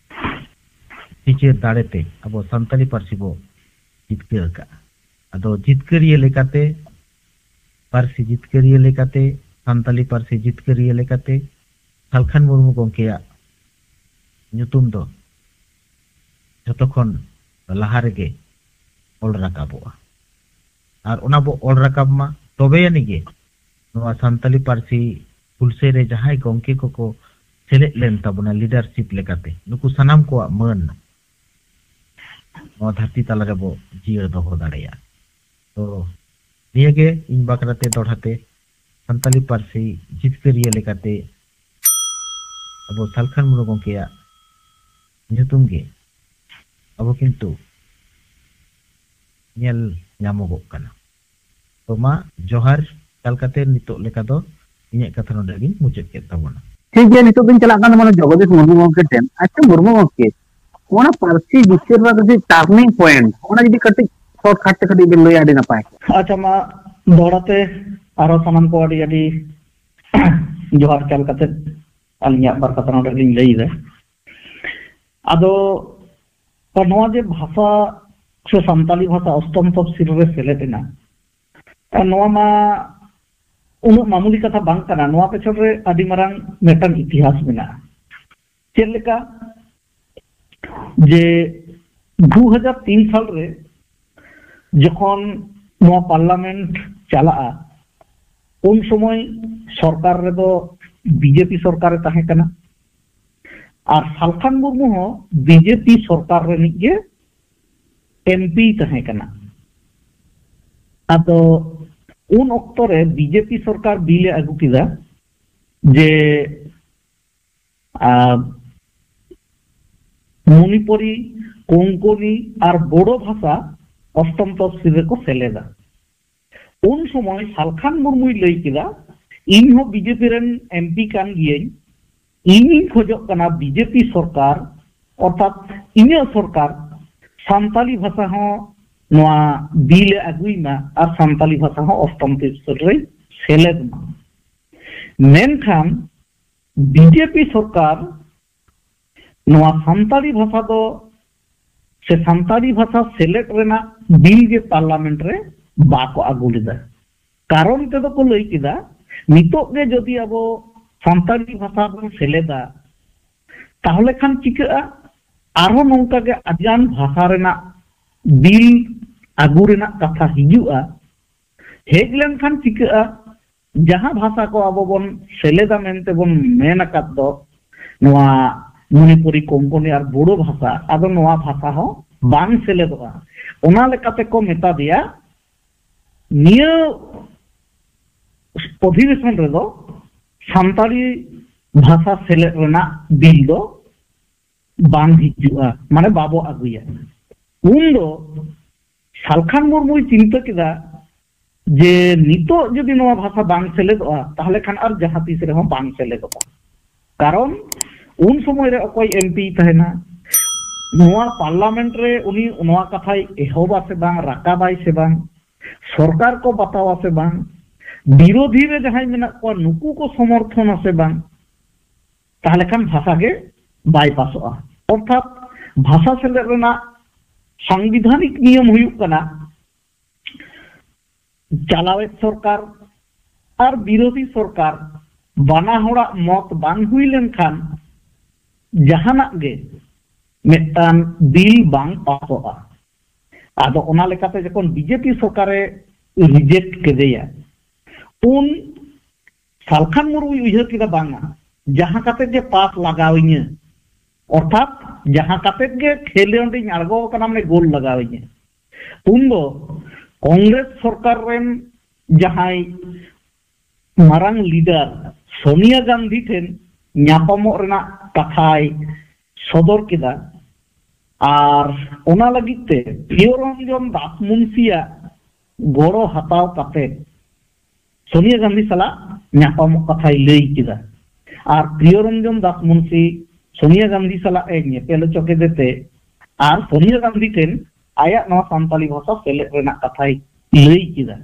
ᱵᱤᱪᱟᱹᱨ ᱫᱟᱲᱮᱛᱮ ᱟᱵᱚ ᱥᱟᱱᱛᱟᱲᱤ ᱯᱟᱹᱨᱥᱤ ᱵᱚ ᱡᱤᱛᱠᱟᱹᱨ ᱟᱠᱟᱫᱼᱟ᱾ ᱟᱫᱚ ᱡᱤᱛᱠᱟᱹᱨᱤᱭᱟᱹ ᱞᱮᱠᱟᱛᱮ, ᱯᱟᱹᱨᱥᱤ ᱡᱤᱛᱠᱟᱹᱨᱤᱭᱟᱹ ᱞᱮᱠᱟᱛᱮ, ᱥᱟᱱᱛᱟᱲᱤ ᱯᱟᱹᱨᱥᱤ ᱡᱤᱛᱠᱟᱹᱨᱤᱭᱟᱹ ᱞᱮᱠᱟᱛᱮ ᱥᱟᱞᱠᱷᱟᱱ ᱢᱩᱨᱢᱩ ᱜᱚᱢᱠᱮᱭᱟᱜ ᱧᱩᱛᱩᱢ ᱫᱚ ᱡᱷᱚᱛᱚ ᱠᱷᱚᱱ ᱞᱟᱦᱟ ᱨᱮᱜᱮ ᱚᱞ ᱨᱟᱠᱟᱵᱚᱜᱼᱟ᱾ ᱟᱨ ᱚᱱᱟ ᱵᱚ ᱚᱞ ᱨᱟᱠᱟᱵ ᱢᱟ, ᱛᱚᱵᱮ ᱟᱹᱱᱤᱡ ᱜᱮ ᱱᱚᱣᱟ ᱥᱟᱱᱛᱟᱞᱤ ᱯᱟᱹᱨᱥᱤ ᱦᱩᱞᱥᱟᱹᱭ ᱨᱮ ᱡᱟᱦᱟᱸᱭ ᱜᱚᱢᱠᱮ ᱠᱚᱠᱚ ᱥᱮᱞᱮᱫ ᱞᱮᱱ ᱛᱟᱵᱚᱱᱟ ᱞᱤᱰᱟᱨᱥᱤᱯ ᱞᱮᱠᱟᱛᱮ, ᱱᱩᱠᱩ ᱥᱟᱱᱟᱢ ᱠᱚᱣᱟᱜ ᱢᱟᱹᱱ ᱱᱚᱣᱟ ᱫᱷᱟᱹᱨᱛᱤ ᱛᱟᱞᱟ ᱨᱮᱵᱚ ᱡᱤᱭᱟᱹᱲ ᱫᱚᱦᱚ ᱫᱟᱲᱮᱭᱟᱜᱼᱟ᱾ ᱛᱚ ᱱᱤᱭᱟᱹᱜᱮ ᱤᱧ ᱵᱟᱠᱷᱨᱟᱛᱮ ᱫᱚᱦᱲᱟᱛᱮ ᱥᱟᱱᱛᱟᱞᱤ ᱯᱟᱹᱨᱥᱤ ᱡᱤᱛᱠᱟᱹᱨᱤᱭᱟᱹ ᱞᱮᱠᱟᱛᱮ ᱟᱵᱚ ᱥᱟᱞᱠᱷᱟᱱ ᱢᱩᱨᱢᱩ ᱜᱚᱢᱠᱮᱭᱟᱜ ᱧᱩᱛᱩᱢ ᱜᱮ ᱟᱵᱚ ᱠᱤᱱᱛᱩ ᱧᱮᱞ ᱧᱟᱢᱚᱜᱚᱜ ᱠᱟᱱᱟ᱾ ᱛᱚ ᱢᱟ ᱡᱚᱦᱟᱨ ᱪᱟᱞ ᱠᱟᱛᱮ ᱱᱤᱛᱚᱜ ᱞᱮᱠᱟ ᱫᱚ ᱤᱧᱟᱹᱜ ᱠᱟᱛᱷᱟ ᱱᱚᱰᱮ ᱜᱤᱧ ᱢᱩᱪᱟᱹᱫ ᱠᱮᱫ ᱛᱟᱵᱚᱱᱟ᱾ ᱴᱷᱤᱠ ᱜᱮᱭᱟ, ᱱᱤᱛᱚᱜ ᱫᱚᱧ ᱪᱟᱞᱟᱜ ᱠᱟᱱ ᱛᱟᱵᱚᱱᱟ ᱡᱚᱜᱚᱫᱤᱥ ᱢᱩᱨᱢᱩ ᱜᱚᱢᱠᱮ ᱴᱷᱮᱱ᱾ ᱟᱪᱪᱷᱟ ᱢᱩᱨᱢᱩ ᱜᱚᱢᱠᱮ, ᱚᱱᱟ ᱯᱟᱹᱨᱥᱤ ᱵᱤᱪᱟᱹᱨ ᱨᱮᱱᱟᱜ ᱡᱩᱫᱤ ᱴᱟᱨᱱᱤᱝ ᱯᱚᱭᱮᱱᱴ, ᱚᱱᱟ ᱡᱩᱫᱤ ᱠᱟᱹᱴᱤᱡ ᱥᱚᱨᱴ ᱠᱟᱴ ᱛᱮ ᱠᱟᱹᱴᱤᱡ ᱵᱮᱱ ᱞᱟᱹᱭᱟ, ᱟᱹᱰᱤ ᱱᱟᱯᱟᱭ᱾ ᱟᱪᱪᱷᱟ, ᱢᱟ ᱫᱚᱦᱲᱟ ᱛᱮ ᱟᱨᱦᱚᱸ ᱥᱟᱱᱟᱢ ᱠᱚ ᱟᱹᱰᱤ ᱟᱹᱰᱤ ᱡᱚᱦᱟᱨ ᱪᱟᱞ ᱠᱟᱛᱮ ᱟᱹᱞᱤᱧᱟᱜ ᱵᱟᱨ ᱠᱟᱛᱷᱟ ᱱᱚᱰᱮ ᱞᱤᱧ ᱞᱟᱹᱭ ᱮᱫᱟ᱾ ᱟᱫᱚ ᱱᱚᱣᱟ ᱡᱮ ᱵᱷᱟᱥᱟ ᱥᱮ ᱥᱟᱱᱛᱟᱞᱤ ᱵᱷᱟᱥᱟ ᱚᱥᱴᱚᱢ ᱛᱚᱯᱥᱤᱞ ᱨᱮ ᱥᱮᱞᱮᱫ ᱮᱱᱟ, ᱱᱚᱣᱟ ᱢᱟ ᱩᱱᱟᱹᱜ ᱢᱟᱢᱩᱞᱤ ᱠᱟᱛᱷᱟ ᱵᱟᱝ ᱠᱟᱱᱟ᱾ ᱱᱚᱣᱟ ᱯᱮᱪᱷᱚᱱ ᱨᱮ ᱟᱹᱰᱤ ᱢᱟᱨᱟᱝ ᱢᱤᱫᱴᱟᱝ ᱤᱛᱤᱦᱟᱥ ᱢᱮᱱᱟᱜᱼᱟ᱾ ᱪᱮᱫ ᱞᱮᱠᱟ ᱡᱮ ᱫᱩ ᱦᱟᱡᱟᱨ ᱛᱤᱱ ᱥᱟᱞ ᱨᱮ ᱡᱚᱠᱷᱚᱱ ᱱᱚᱣᱟ ᱯᱟᱨᱞᱟᱢᱮᱱᱴ ᱪᱟᱞᱟᱜᱼᱟ, ᱩᱱ ᱥᱚᱢᱚᱭ ᱥᱚᱨᱠᱟᱨ ᱨᱮᱫᱚ ᱵᱤᱡᱮᱯᱤ ᱥᱚᱨᱠᱟᱨᱮ ᱛᱟᱦᱮᱸ ᱠᱟᱱᱟ, ᱟᱨ ᱥᱟᱞᱠᱷᱟᱱ ᱢᱩᱨᱢᱩ ᱦᱚᱸ ᱵᱤᱡᱮᱯᱤ ᱥᱚᱨᱠᱟᱨ ᱨᱤᱱᱤᱡ ᱜᱮ ᱮᱢᱯᱤ ᱛᱟᱦᱮᱸ ᱠᱟᱱᱟ᱾ ᱟᱫᱚ ᱩᱱ ᱚᱠᱛᱚ ᱨᱮ ᱵᱤᱡᱮᱯᱤ ᱥᱚᱨᱠᱟᱨ ᱵᱤᱞ ᱮ ᱟᱹᱜᱩ ᱠᱮᱫᱟ ᱡᱮ ᱟᱨ ᱢᱚᱱᱤᱯᱩᱨᱤ, ᱠᱳᱝᱠᱚᱱᱤ ᱟᱨ ᱵᱳᱰᱳ ᱵᱷᱟᱥᱟ ᱚᱥᱴᱚᱢ ᱛᱚᱯᱥᱤᱞ ᱨᱮᱠᱚ ᱥᱮᱞᱮᱫᱟ᱾ ᱩᱱ ᱥᱚᱢᱚᱭ ᱥᱟᱞᱠᱷᱟᱱ ᱢᱩᱨᱢᱩᱭ ᱞᱟᱹᱭ ᱠᱮᱫᱟ, "ᱤᱧ ᱦᱚᱸ ᱵᱤᱡᱮᱯᱤ ᱨᱮᱱ ᱮᱢᱯᱤ ᱠᱟᱱ ᱜᱤᱭᱟᱹᱧ, ᱤᱧᱤᱧ ᱠᱷᱚᱡᱚᱜ ᱠᱟᱱᱟ ᱵᱤᱡᱮᱯᱤ ᱥᱚᱨᱠᱟᱨ, ᱚᱨᱛᱷᱟᱛ ᱤᱧᱟᱹᱜ ᱥᱚᱨᱠᱟᱨ ᱥᱟᱱᱛᱟᱞᱤ ᱵᱷᱟᱥᱟ ᱦᱚᱸ ᱱᱚᱣᱟ ᱵᱤᱞ ᱮ ᱟᱹᱜᱩᱭ ᱢᱟ ᱟᱨ ᱥᱟᱱᱛᱟᱞᱤ ᱵᱷᱟᱥᱟ ᱦᱚᱸ ᱚᱥᱴᱚᱢ ᱛᱚᱯᱥᱤᱞ ᱨᱮ ᱥᱮᱞᱮᱫ ᱢᱟ᱾" ᱢᱮᱱᱠᱷᱟᱱ ᱵᱤᱡᱮᱯᱤ ᱥᱚᱨᱠᱟᱨ ᱱᱚᱣᱟ ᱥᱟᱱᱛᱟᱲᱤ ᱵᱷᱟᱥᱟ ᱫᱚ ᱥᱮ ᱥᱟᱱᱛᱟᱲᱤ ᱵᱷᱟᱥᱟ ᱥᱮᱞᱮᱫ ᱨᱮᱱᱟᱜ ᱵᱤᱞ ᱜᱮ ᱯᱟᱨᱞᱟᱢᱮᱱᱴ ᱨᱮ ᱵᱟᱠᱚ ᱟᱹᱜᱩ ᱞᱮᱫᱟ᱾ ᱠᱟᱨᱚᱱ ᱛᱮᱫᱚ ᱠᱚ ᱞᱟᱹᱭ ᱠᱮᱫᱟ, ᱱᱤᱛᱚᱜ ᱜᱮ ᱡᱩᱫᱤ ᱟᱵᱚ ᱥᱟᱱᱛᱟᱲᱤ ᱵᱷᱟᱥᱟ ᱵᱚᱱ ᱥᱮᱞᱮᱫᱟ, ᱛᱟᱦᱚᱞᱮ ᱠᱷᱟᱱ ᱪᱤᱠᱟᱹᱜᱼᱟ? ᱟᱨᱦᱚᱸ ᱱᱚᱝᱠᱟ ᱜᱮ ᱟᱹᱰᱤᱜᱟᱱ ᱵᱷᱟᱥᱟ ᱨᱮᱱᱟᱜ ᱵᱤᱞ ᱟᱹᱜᱩ ᱨᱮᱱᱟᱜ ᱠᱟᱛᱷᱟ ᱦᱤᱡᱩᱜᱼᱟ᱾ ᱦᱮᱡ ᱞᱮᱱᱠᱷᱟᱱ ᱪᱤᱠᱟᱹᱜᱼᱟ? ᱡᱟᱦᱟᱸ ᱵᱷᱟᱥᱟ ᱠᱚ ᱟᱵᱚ ᱵᱚᱱ ᱥᱮᱞᱮᱫᱟ ᱢᱮᱱᱛᱮ ᱵᱚᱱ ᱢᱮᱱ ᱟᱠᱟᱫ ᱫᱚ, ᱱᱚᱣᱟ ᱢᱚᱱᱤᱯᱩᱨᱤ, ᱠᱳᱝᱠᱚᱱᱤ ᱟᱨ ᱵᱳᱰᱳ ᱵᱷᱟᱥᱟ, ᱟᱫᱚ ᱱᱚᱣᱟ ᱵᱷᱟᱥᱟ ᱦᱚᱸ ᱵᱟᱝ ᱥᱮᱞᱮᱫᱚᱜᱼᱟ᱾ ᱚᱱᱟ ᱞᱮᱠᱟᱛᱮ ᱠᱚ ᱢᱮᱛᱟ ᱫᱮᱭᱟ, ᱱᱤᱭᱟᱹ ᱚᱫᱷᱤᱵᱮᱥᱚᱱ ᱨᱮᱫᱚ ᱥᱟᱱᱛᱟᱲᱤ ᱵᱷᱟᱥᱟ ᱥᱮᱞᱮᱫ ᱨᱮᱱᱟᱜ ᱵᱤᱞ ᱫᱚ ᱵᱟᱝ ᱦᱤᱡᱩᱜᱼᱟ, ᱢᱟᱱᱮ ᱵᱟᱵᱚ ᱟᱹᱜᱩᱭᱟ᱾ ᱩᱱ ᱫᱚ ᱥᱟᱞᱠᱷᱟᱱ ᱢᱩᱨᱢᱩᱭ ᱪᱤᱱᱛᱟᱹ ᱠᱮᱫᱟ ᱡᱮ ᱱᱤᱛᱚᱜ ᱡᱩᱫᱤ ᱱᱚᱣᱟ ᱵᱷᱟᱥᱟ ᱵᱟᱝ ᱥᱮᱞᱮᱫᱚᱜᱼᱟ, ᱛᱟᱦᱚᱞᱮ ᱠᱷᱟᱱ ᱟᱨ ᱡᱟᱦᱟᱸ ᱛᱤᱥ ᱨᱮᱦᱚᱸ ᱵᱟᱝ ᱥᱮᱞᱮᱫᱚᱜᱼᱟ᱾ ᱠᱟᱨᱚᱱ ᱩᱱ ᱥᱚᱢᱚᱭ ᱨᱮ ᱚᱠᱚᱭ ᱮᱢᱯᱤᱭ ᱛᱟᱦᱮᱱᱟ, ᱱᱚᱣᱟ ᱯᱟᱨᱞᱟᱢᱮᱱᱴ ᱨᱮ ᱩᱱᱤ ᱱᱚᱣᱟ ᱠᱟᱛᱷᱟᱭ ᱮᱦᱚᱵᱟ ᱥᱮ ᱵᱟᱝ, ᱨᱟᱠᱟᱵᱟᱭ ᱥᱮ ᱵᱟᱝ, ᱥᱚᱨᱠᱟᱨ ᱠᱚ ᱵᱟᱛᱟᱣᱟ ᱥᱮ ᱵᱟᱝ, ᱵᱤᱨᱳᱫᱷᱤ ᱨᱮ ᱡᱟᱦᱟᱸᱭ ᱢᱮᱱᱟᱜ ᱠᱚᱣᱟ ᱱᱩᱠᱩ ᱠᱚ ᱥᱚᱢᱚᱨᱛᱷᱚᱱᱟ ᱥᱮ ᱵᱟᱝ, ᱛᱟᱦᱚᱞᱮ ᱠᱷᱟᱱ ᱵᱷᱟᱥᱟ ᱜᱮ ᱵᱟᱭ ᱯᱟᱥᱚᱜᱼᱟ᱾ ᱚᱨᱛᱷᱟᱛ ᱵᱷᱟᱥᱟ ᱥᱮᱞᱮᱫ ᱨᱮᱱᱟᱜ ᱥᱟᱝᱵᱤᱫᱷᱟᱱᱤᱠ ᱱᱤᱭᱚᱢ ᱦᱩᱭᱩᱜ ᱠᱟᱱᱟ, ᱪᱟᱞᱟᱣᱮᱫ ᱥᱚᱨᱠᱟᱨ ᱟᱨ ᱵᱤᱨᱳᱫᱷᱤ ᱥᱚᱨᱠᱟᱨ ᱵᱟᱱᱟ ᱦᱚᱲᱟᱜ ᱢᱚᱛ ᱵᱟᱝ ᱦᱩᱭ ᱞᱮᱱᱠᱷᱟᱱ ᱡᱟᱦᱟᱱᱟᱜ ᱜᱮ ᱢᱤᱫᱴᱟᱝ ᱵᱤᱞ ᱵᱟᱝ ᱯᱟᱥᱚᱜᱼᱟ᱾ ᱟᱫᱚ ᱚᱱᱟ ᱞᱮᱠᱟᱛᱮ ᱡᱚᱠᱷᱚᱱ ᱵᱤᱡᱮᱯᱤ ᱥᱚᱨᱠᱟᱨᱮ ᱨᱤᱡᱮᱠᱴ ᱠᱮᱫᱮᱭᱟ, ᱩᱱ ᱥᱟᱞᱠᱷᱟᱱ ᱢᱩᱨᱢᱩᱭ ᱩᱭᱦᱟᱹᱨ ᱠᱮᱫᱟ, ᱵᱟᱝᱟ, ᱡᱟᱦᱟᱸ ᱠᱟᱛᱮ ᱜᱮ ᱯᱟᱥ ᱞᱟᱜᱟᱣᱤᱧᱟᱹ, ᱚᱨᱛᱷᱟᱛ ᱡᱟᱦᱟᱸ ᱠᱟᱛᱮ ᱜᱮ ᱠᱷᱮᱞᱳᱸᱰᱤᱧ ᱟᱬᱜᱚ ᱟᱠᱟᱱᱟ, ᱢᱟᱱᱮ ᱜᱳᱞ ᱞᱟᱜᱟᱣᱤᱧᱟᱹ᱾ ᱩᱱᱫᱚ ᱠᱚᱝᱜᱨᱮᱥ ᱥᱚᱨᱠᱟᱨ ᱨᱮᱱ ᱡᱟᱦᱟᱸᱭ ᱢᱟᱨᱟᱝ ᱞᱤᱰᱟᱨ ᱥᱳᱱᱤᱭᱟ ᱜᱟᱱᱫᱷᱤ ᱴᱷᱮᱱ ᱧᱟᱯᱟᱢᱚᱜ ᱨᱮᱱᱟᱜ ᱠᱟᱛᱷᱟᱭ ᱥᱚᱫᱚᱨ ᱠᱮᱫᱟ᱾ ᱟᱨ ᱚᱱᱟ ᱞᱟᱹᱜᱤᱫ ᱛᱮ ᱯᱨᱤᱭᱚ ᱨᱚᱧᱡᱚᱱ ᱫᱟᱥ ᱢᱩᱱᱥᱤᱭᱟᱜ ᱜᱚᱲᱚ ᱦᱟᱛᱟᱣ ᱠᱟᱛᱮ ᱥᱳᱱᱤᱭᱟ ᱜᱟᱱᱫᱷᱤ ᱥᱟᱞᱟᱜ ᱧᱟᱯᱟᱢᱚᱜ ᱠᱟᱛᱷᱟᱭ ᱞᱟᱹᱭ ᱠᱮᱫᱟ᱾ ᱟᱨ ᱯᱨᱤᱭᱚ ᱨᱚᱧᱡᱚᱱ ᱫᱟᱥ ᱢᱩᱱᱥᱤ ᱥᱳᱱᱤᱭᱟ ᱜᱟᱱᱫᱷᱤ ᱥᱟᱞᱟᱜ ᱮ ᱧᱮᱯᱮᱞ ᱦᱚᱪᱚ ᱠᱮᱫᱮ ᱛᱮ ᱟᱨ ᱥᱳᱱᱤᱭᱟ ᱜᱟᱱᱫᱷᱤ ᱴᱷᱮᱱ ᱟᱭᱟᱜ ᱱᱚᱣᱟ ᱥᱟᱱᱛᱟᱲᱤ ᱵᱷᱟᱥᱟ ᱥᱮᱞᱮᱫ ᱨᱮᱱᱟᱜ ᱠᱟᱛᱷᱟᱭ ᱞᱟᱹᱭ ᱠᱮᱫᱟ᱾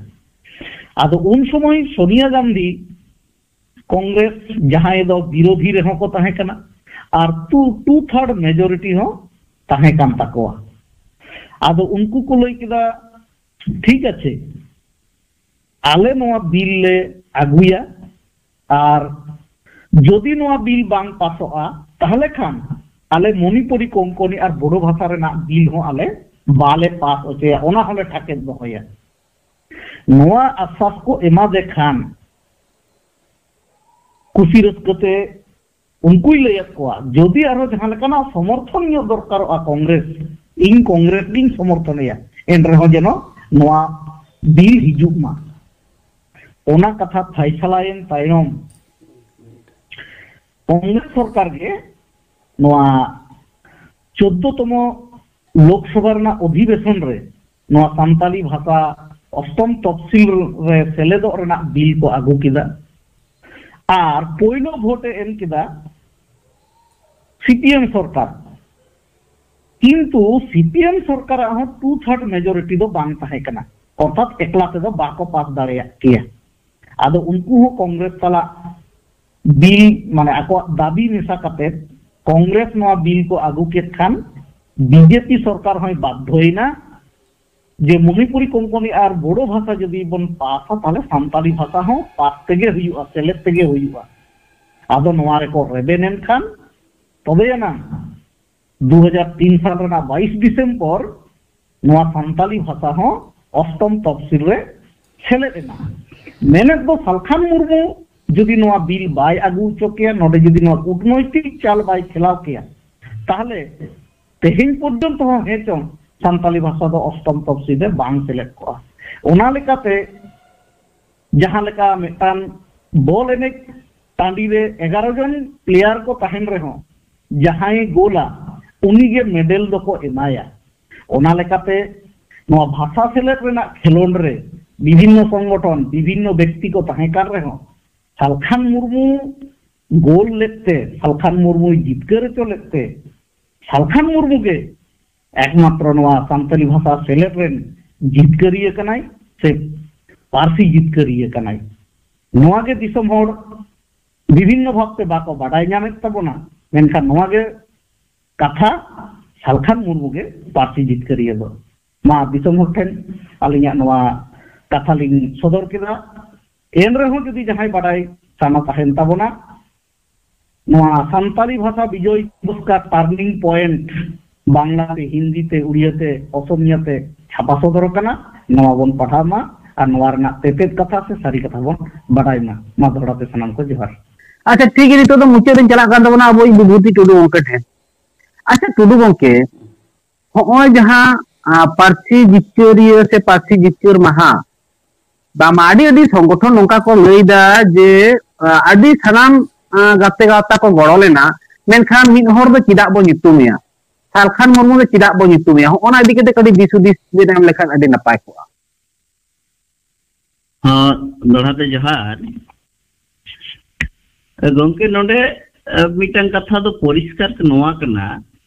ᱟᱫᱚ ᱩᱱ ᱥᱚᱢᱚᱭ ᱥᱳᱱᱤᱭᱟ ᱜᱟᱱᱫᱷᱤ ᱠᱚᱝᱜᱨᱮᱥ ᱡᱟᱦᱟᱸᱭ ᱫᱚ ᱵᱤᱨᱳᱫᱷᱤ ᱨᱮᱦᱚᱸ ᱠᱚ ᱛᱟᱦᱮᱸ ᱠᱟᱱᱟ ᱟᱨ ᱴᱩ ᱴᱩ ᱛᱷᱟᱨᱰ ᱢᱮᱡᱚᱨᱤᱴᱤ ᱦᱚᱸ ᱛᱟᱦᱮᱸ ᱠᱟᱱ ᱛᱟᱠᱚᱣᱟ᱾ ᱟᱫᱚ ᱩᱱᱠᱩ ᱠᱚ ᱞᱟᱹᱭ ᱠᱮᱫᱟ, ᱴᱷᱤᱠ ᱟᱪᱷᱮ, ᱟᱞᱮ ᱱᱚᱣᱟ ᱵᱤᱞ ᱞᱮ ᱟᱹᱜᱩᱭᱟ, ᱟᱨ ᱡᱩᱫᱤ ᱱᱚᱣᱟ ᱵᱤᱞ ᱵᱟᱝ ᱯᱟᱥᱚᱜᱼᱟ, ᱛᱟᱦᱚᱞᱮ ᱠᱷᱟᱱ ᱟᱞᱮ ᱢᱚᱱᱤᱯᱩᱨᱤ, ᱠᱳᱝᱠᱚᱱᱤ ᱟᱨ ᱵᱳᱰᱳ ᱵᱷᱟᱥᱟ ᱨᱮᱱᱟᱜ ᱵᱤᱞ ᱦᱚᱸ ᱟᱞᱮ ᱵᱟᱞᱮ ᱯᱟᱥ ᱦᱚᱪᱚᱭᱟ, ᱚᱱᱟ ᱦᱚᱸᱞᱮ ᱴᱷᱟᱠᱮᱫ ᱫᱚᱦᱚᱭᱟ᱾ ᱱᱚᱣᱟ ᱟᱥᱥᱟᱥ ᱠᱚ ᱮᱢᱟᱫᱮ ᱠᱷᱟᱱ ᱠᱩᱥᱤ ᱨᱟᱹᱥᱠᱟᱹ ᱛᱮ ᱩᱱᱠᱩᱭ ᱞᱟᱹᱭᱟᱫ ᱠᱚᱣᱟ, ᱡᱩᱫᱤ ᱟᱨᱦᱚᱸ ᱡᱟᱦᱟᱸ ᱞᱮᱠᱟᱱᱟᱜ ᱥᱚᱢᱚᱨᱛᱷᱚᱱ ᱧᱚᱜ ᱫᱚᱨᱠᱟᱨᱚᱜᱼᱟ ᱠᱚᱝᱜᱨᱮᱥ, ᱤᱧ ᱠᱚᱝᱜᱨᱮᱥ ᱜᱤᱧ ᱥᱚᱢᱚᱨᱛᱷᱚᱱᱮᱭᱟ, ᱮᱱ ᱨᱮᱦᱚᱸ ᱡᱮᱱᱚ ᱱᱚᱣᱟ ᱵᱤᱞ ᱦᱤᱡᱩᱜ ᱢᱟ᱾ ᱚᱱᱟ ᱠᱟᱛᱷᱟ ᱯᱷᱟᱭᱥᱟᱞᱟᱭᱮᱱ ᱛᱟᱭᱚᱢ ᱠᱚᱝᱜᱨᱮᱥ ᱥᱚᱨᱠᱟᱨ ᱜᱮ ᱱᱚᱣᱟ ᱪᱳᱫᱽᱫᱳ ᱛᱚᱢᱚ ᱞᱳᱠᱥᱚᱵᱷᱟ ᱨᱮᱱᱟᱜ ᱚᱫᱷᱤᱵᱮᱥᱚᱱ ᱨᱮ ᱱᱚᱣᱟ ᱥᱟᱱᱛᱟᱞᱤ ᱵᱷᱟᱥᱟ ᱚᱥᱴᱚᱢ ᱛᱚᱯᱥᱤᱞ ᱨᱮ ᱥᱮᱞᱮᱫᱚᱜ ᱨᱮᱱᱟᱜ ᱵᱤᱞ ᱠᱚ ᱟᱹᱜᱩ ᱠᱮᱫᱟ᱾ ᱟᱨ ᱯᱳᱭᱞᱳ ᱵᱷᱳᱴ ᱮ ᱮᱢ ᱠᱮᱫᱟ ᱥᱤ ᱯᱤ ᱮᱢ ᱥᱚᱨᱠᱟᱨ᱾ ᱠᱤᱱᱛᱩ ᱥᱤ ᱯᱤ ᱮᱢ ᱥᱚᱨᱠᱟᱨᱟᱜ ᱦᱚᱸ ᱴᱩ ᱛᱷᱟᱨᱰ ᱢᱮᱡᱚᱨᱤᱴᱤ ᱫᱚ ᱵᱟᱝ ᱛᱟᱦᱮᱸ ᱠᱟᱱᱟ, ᱚᱨᱛᱷᱟᱛ ᱮᱠᱞᱟ ᱛᱮᱫᱚ ᱵᱟᱠᱚ ᱯᱟᱥ ᱫᱟᱲᱮᱭᱟᱜ ᱠᱮᱭᱟ᱾ ᱟᱫᱚ ᱩᱱᱠᱩ ᱦᱚᱸ ᱠᱚᱝᱜᱨᱮᱥ ᱥᱟᱞᱟᱜ ᱵᱤᱞ, ᱢᱟᱱᱮ ᱟᱠᱚᱣᱟᱜ ᱫᱟᱹᱵᱤ ᱢᱮᱥᱟ ᱠᱟᱛᱮ ᱠᱚᱝᱜᱨᱮᱥ ᱱᱚᱣᱟ ᱵᱤᱞ ᱠᱚ ᱟᱹᱜᱩ ᱠᱮᱫ ᱠᱷᱟᱱ ᱵᱤ ᱡᱮ ᱯᱤ ᱥᱚᱨᱠᱟᱨ ᱦᱚᱸᱭ ᱵᱟᱫᱽᱫᱷᱚᱭᱮᱱᱟ ᱡᱮ ᱢᱚᱱᱤᱯᱩᱨᱤ, ᱠᱚᱝᱠᱚᱱᱤ ᱟᱨ ᱵᱳᱰᱳ ᱵᱷᱟᱥᱟ ᱡᱩᱫᱤ ᱵᱚᱱ ᱯᱟᱥᱟ, ᱛᱟᱦᱞᱮ ᱥᱟᱱᱛᱟᱞᱤ ᱵᱷᱟᱥᱟ ᱦᱚᱸ ᱯᱟᱥ ᱛᱮᱜᱮ ᱦᱩᱭᱩᱜᱼᱟ, ᱥᱮᱞᱮᱫ ᱛᱮᱜᱮ ᱦᱩᱭᱩᱜᱼᱟ᱾ ᱟᱫᱚ ᱱᱚᱣᱟ ᱨᱮᱠᱚ ᱨᱮᱵᱮᱱ ᱮᱱ ᱠᱷᱟᱱ ᱛᱚᱵᱮ ᱮᱱᱟᱝ ᱫᱩ ᱦᱟᱡᱟᱨ ᱛᱤᱱ ᱥᱟᱞ ᱨᱮᱱᱟᱜ ᱵᱟᱭᱤᱥ ᱰᱤᱥᱮᱢᱵᱚᱨ ᱱᱚᱣᱟ ᱥᱟᱱᱛᱟᱞᱤ ᱵᱷᱟᱥᱟ ᱦᱚᱸ ᱚᱥᱴᱚᱢ ᱛᱚᱯᱥᱤᱞ ᱨᱮ ᱥᱮᱞᱮᱫ ᱮᱱᱟ᱾ ᱢᱮᱱᱮᱫ ᱫᱚ ᱥᱟᱞᱠᱷᱟᱱ ᱢᱩᱨᱢᱩ ᱡᱩᱫᱤ ᱱᱚᱣᱟ ᱵᱤᱞ ᱵᱟᱭ ᱟᱹᱜᱩ ᱦᱚᱪᱚ ᱠᱮᱭᱟ, ᱱᱚᱰᱮ ᱡᱩᱫᱤ ᱱᱚᱣᱟ ᱠᱩᱴᱱᱳᱭᱛᱤᱠ ᱪᱟᱞ ᱵᱟᱭ ᱠᱷᱮᱞᱟᱣ ᱠᱮᱭᱟ, ᱛᱟᱦᱞᱮ ᱛᱮᱦᱮᱧ ᱯᱚᱨᱡᱚᱱᱛᱚ ᱦᱚᱸ ᱦᱮᱸ ᱪᱚᱝ ᱥᱟᱱᱛᱟᱞᱤ ᱵᱷᱟᱥᱟ ᱫᱚ ᱚᱥᱴᱚᱢ ᱛᱚᱯᱥᱤᱞ ᱨᱮ ᱵᱟᱝ ᱥᱮᱞᱮᱫ ᱠᱚᱜᱼᱟ᱾ ᱚᱱᱟ ᱞᱮᱠᱟᱛᱮ ᱡᱟᱦᱟᱸ ᱞᱮᱠᱟ ᱢᱤᱫᱴᱟᱝ ᱵᱚᱞ ᱮᱱᱮᱡ ᱴᱟᱺᱰᱤ ᱨᱮ ᱮᱜᱟᱨᱚ ᱡᱚᱱ ᱯᱞᱮᱭᱟᱨ ᱠᱚ ᱛᱟᱦᱮᱱ ᱨᱮᱦᱚᱸ ᱡᱟᱦᱟᱸᱭ ᱜᱳᱞᱟ ᱩᱱᱤᱜᱮ ᱢᱮᱰᱮᱞ ᱫᱚᱠᱚ ᱮᱢᱟᱭᱟ᱾ ᱚᱱᱟ ᱞᱮᱠᱟᱛᱮ ᱱᱚᱣᱟ ᱵᱷᱟᱥᱟ ᱥᱮᱞᱮᱫ ᱨᱮᱱᱟᱜ ᱠᱷᱮᱞᱳᱰ ᱨᱮ ᱵᱤᱵᱷᱤᱱᱱᱚ ᱥᱚᱝᱜᱚᱴᱷᱚᱱ, ᱵᱤᱵᱷᱤᱱᱱᱚ ᱵᱮᱠᱛᱤ ᱠᱚ ᱛᱟᱦᱮᱸ ᱠᱟᱱ ᱨᱮᱦᱚᱸ ᱥᱟᱞᱠᱷᱟᱱ ᱢᱩᱨᱢᱩ ᱜᱳᱞ ᱞᱮᱫ ᱛᱮ, ᱥᱟᱞᱠᱷᱟᱱ ᱢᱩᱨᱢᱩᱭ ᱡᱤᱛᱠᱟᱹᱨ ᱦᱚᱪᱚ ᱞᱮᱫ ᱛᱮ ᱥᱟᱞᱠᱷᱟᱱ ᱢᱩᱨᱢᱩ ᱜᱮ ᱮᱠᱢᱟᱛᱨᱚ ᱱᱚᱣᱟ ᱥᱟᱱᱛᱟᱞᱤ ᱵᱷᱟᱥᱟ ᱥᱮᱞᱮᱫ ᱨᱮᱱ ᱡᱤᱛᱠᱟᱹᱨᱤᱭᱟᱹ ᱠᱟᱱᱟᱭ ᱥᱮ ᱯᱟᱹᱨᱥᱤ ᱡᱤᱛᱠᱟᱹᱨᱤᱭᱟᱹ ᱠᱟᱱᱟᱭ᱾ ᱱᱚᱣᱟ ᱜᱮ ᱫᱤᱥᱚᱢ ᱦᱚᱲ ᱵᱤᱵᱷᱤᱱᱱᱚ ᱵᱷᱟᱵᱛᱮ ᱵᱟᱠᱚ ᱵᱟᱰᱟᱭ ᱧᱟᱢᱮᱫ ᱛᱟᱵᱚᱱᱟ, ᱢᱮᱱᱠᱷᱟᱱ ᱱᱚᱣᱟ ᱜᱮ ᱠᱟᱛᱷᱟ, ᱥᱟᱞᱠᱷᱟᱱ ᱢᱩᱨᱢᱩ ᱜᱮ ᱯᱟᱹᱨᱥᱤ ᱡᱤᱛᱠᱟᱹᱨᱤᱭᱟᱹ ᱫᱚ᱾ ᱢᱟ ᱫᱤᱥᱚᱢ ᱦᱚᱲ ᱴᱷᱮᱱ ᱟᱹᱞᱤᱧᱟᱜ ᱱᱚᱣᱟ ᱠᱟᱛᱷᱟ ᱞᱤᱧ ᱥᱚᱫᱚᱨ ᱠᱮᱫᱟ᱾ ᱮᱱ ᱨᱮᱦᱚᱸ ᱡᱩᱫᱤ ᱡᱟᱦᱟᱸᱭ ᱵᱟᱰᱟᱭ ᱥᱟᱱᱟ ᱛᱟᱦᱮᱱ ᱛᱟᱵᱚᱱᱟ, ᱱᱚᱣᱟ ᱥᱟᱱᱛᱟᱞᱤ ᱵᱷᱟᱥᱟ ᱵᱤᱡᱚᱭ ᱫᱤᱵᱚᱥ ᱠᱟ ᱴᱟᱨᱱᱤᱝ ᱯᱚᱭᱮᱱᱴ ᱵᱟᱝᱞᱟ ᱛᱮ, ᱦᱤᱱᱫᱤ ᱛᱮ, ᱩᱲᱤᱭᱟ ᱛᱮ, ᱚᱥᱚᱢᱤᱭᱟ ᱛᱮ ᱪᱷᱟᱯᱟ ᱥᱚᱫᱚᱨ ᱟᱠᱟᱱᱟ᱾ ᱱᱚᱣᱟ ᱵᱚᱱ ᱯᱟᱲᱦᱟᱣ ᱢᱟ ᱟᱨ ᱱᱚᱣᱟ ᱨᱮᱱᱟᱜ ᱛᱮᱛᱮᱫ ᱠᱟᱛᱷᱟ ᱥᱮ ᱥᱟᱹᱨᱤ ᱠᱟᱛᱷᱟ ᱵᱚᱱ ᱵᱟᱰᱟᱭ ᱢᱟ᱾ ᱢᱟ ᱫᱚᱦᱲᱟ ᱛᱮ ᱥᱟᱱᱟᱢ ᱠᱚ ᱡᱚᱦᱟᱨ᱾ ᱟᱪᱪᱷᱟ, ᱴᱷᱤᱠ ᱜᱮᱭᱟ, ᱱᱤᱛᱚᱜ ᱫᱚ ᱢᱩᱪᱟᱹᱫ ᱨᱤᱧ ᱪᱟᱞᱟᱜ ᱠᱟᱱ ᱛᱟᱵᱚᱱᱟ ᱟᱵᱚᱭᱤᱡ ᱵᱤᱵᱷᱩᱛᱤ ᱴᱩᱰᱩ ᱜᱚᱢᱠᱮ ᱴᱷᱮᱱ᱾ ᱟᱪᱪᱷᱟ ᱴᱩᱰᱩ ᱜᱚᱢᱠᱮ, ᱦᱚᱸᱜᱼᱚᱭ ᱡᱟᱦᱟᱸ ᱟᱸ, ᱯᱟᱹᱨᱥᱤ ᱡᱤᱛᱠᱟᱹᱨᱤᱭᱟᱹ ᱥᱮ ᱯᱟᱹᱨᱥᱤ ᱡᱤᱛᱠᱟᱹᱨ ᱢᱟᱦᱟ, ᱵᱟᱝᱢᱟ ᱟᱹᱰᱤ ᱟᱹᱰᱤ ᱥᱚᱝᱜᱚᱴᱷᱚᱱ ᱱᱚᱝᱠᱟ ᱠᱚ ᱞᱟᱹᱭ ᱮᱫᱟ ᱡᱮ ᱟᱸ, ᱟᱹᱰᱤ ᱥᱟᱱᱟᱢ ᱟᱸ, ᱜᱟᱛᱮ ᱜᱟᱶᱛᱟ ᱠᱚ ᱜᱚᱲᱚ ᱞᱮᱱᱟ, ᱢᱮᱱᱠᱷᱟᱱ ᱢᱤᱫ ᱦᱚᱲ ᱫᱚ ᱪᱮᱫᱟᱜ ᱵᱚ ᱧᱩᱛᱩᱢᱮᱭᱟ? ᱥᱟᱞᱠᱷᱟᱱ ᱢᱩᱨᱢᱩ ᱫᱚ ᱪᱮᱫᱟᱜ ᱵᱚ ᱧᱩᱛᱩᱢᱮᱭᱟ? ᱦᱚᱸᱜᱼᱚ ᱱᱟ ᱤᱫᱤ ᱠᱟᱛᱮ ᱠᱟᱹᱴᱤᱡ ᱫᱤᱥ ᱦᱩᱫᱤᱥ ᱵᱮᱱ ᱮᱢ ᱞᱮᱠᱷᱟᱱ ᱟᱹᱰᱤ ᱱᱟᱯᱟᱭ ᱠᱚᱜᱼᱟ᱾ ᱦᱚᱸ, ᱫᱚᱦᱲᱟ ᱛᱮ ᱡᱚᱦᱟᱨ᱾ ᱜᱚᱢᱠᱮ, ᱱᱚᱰᱮ ᱮ, ᱢᱤᱫᱴᱟᱝ ᱠᱟᱛᱷᱟ ᱫᱚ ᱯᱚᱨᱤᱥᱠᱟᱨ ᱱᱚᱣᱟ ᱠᱟᱱᱟ,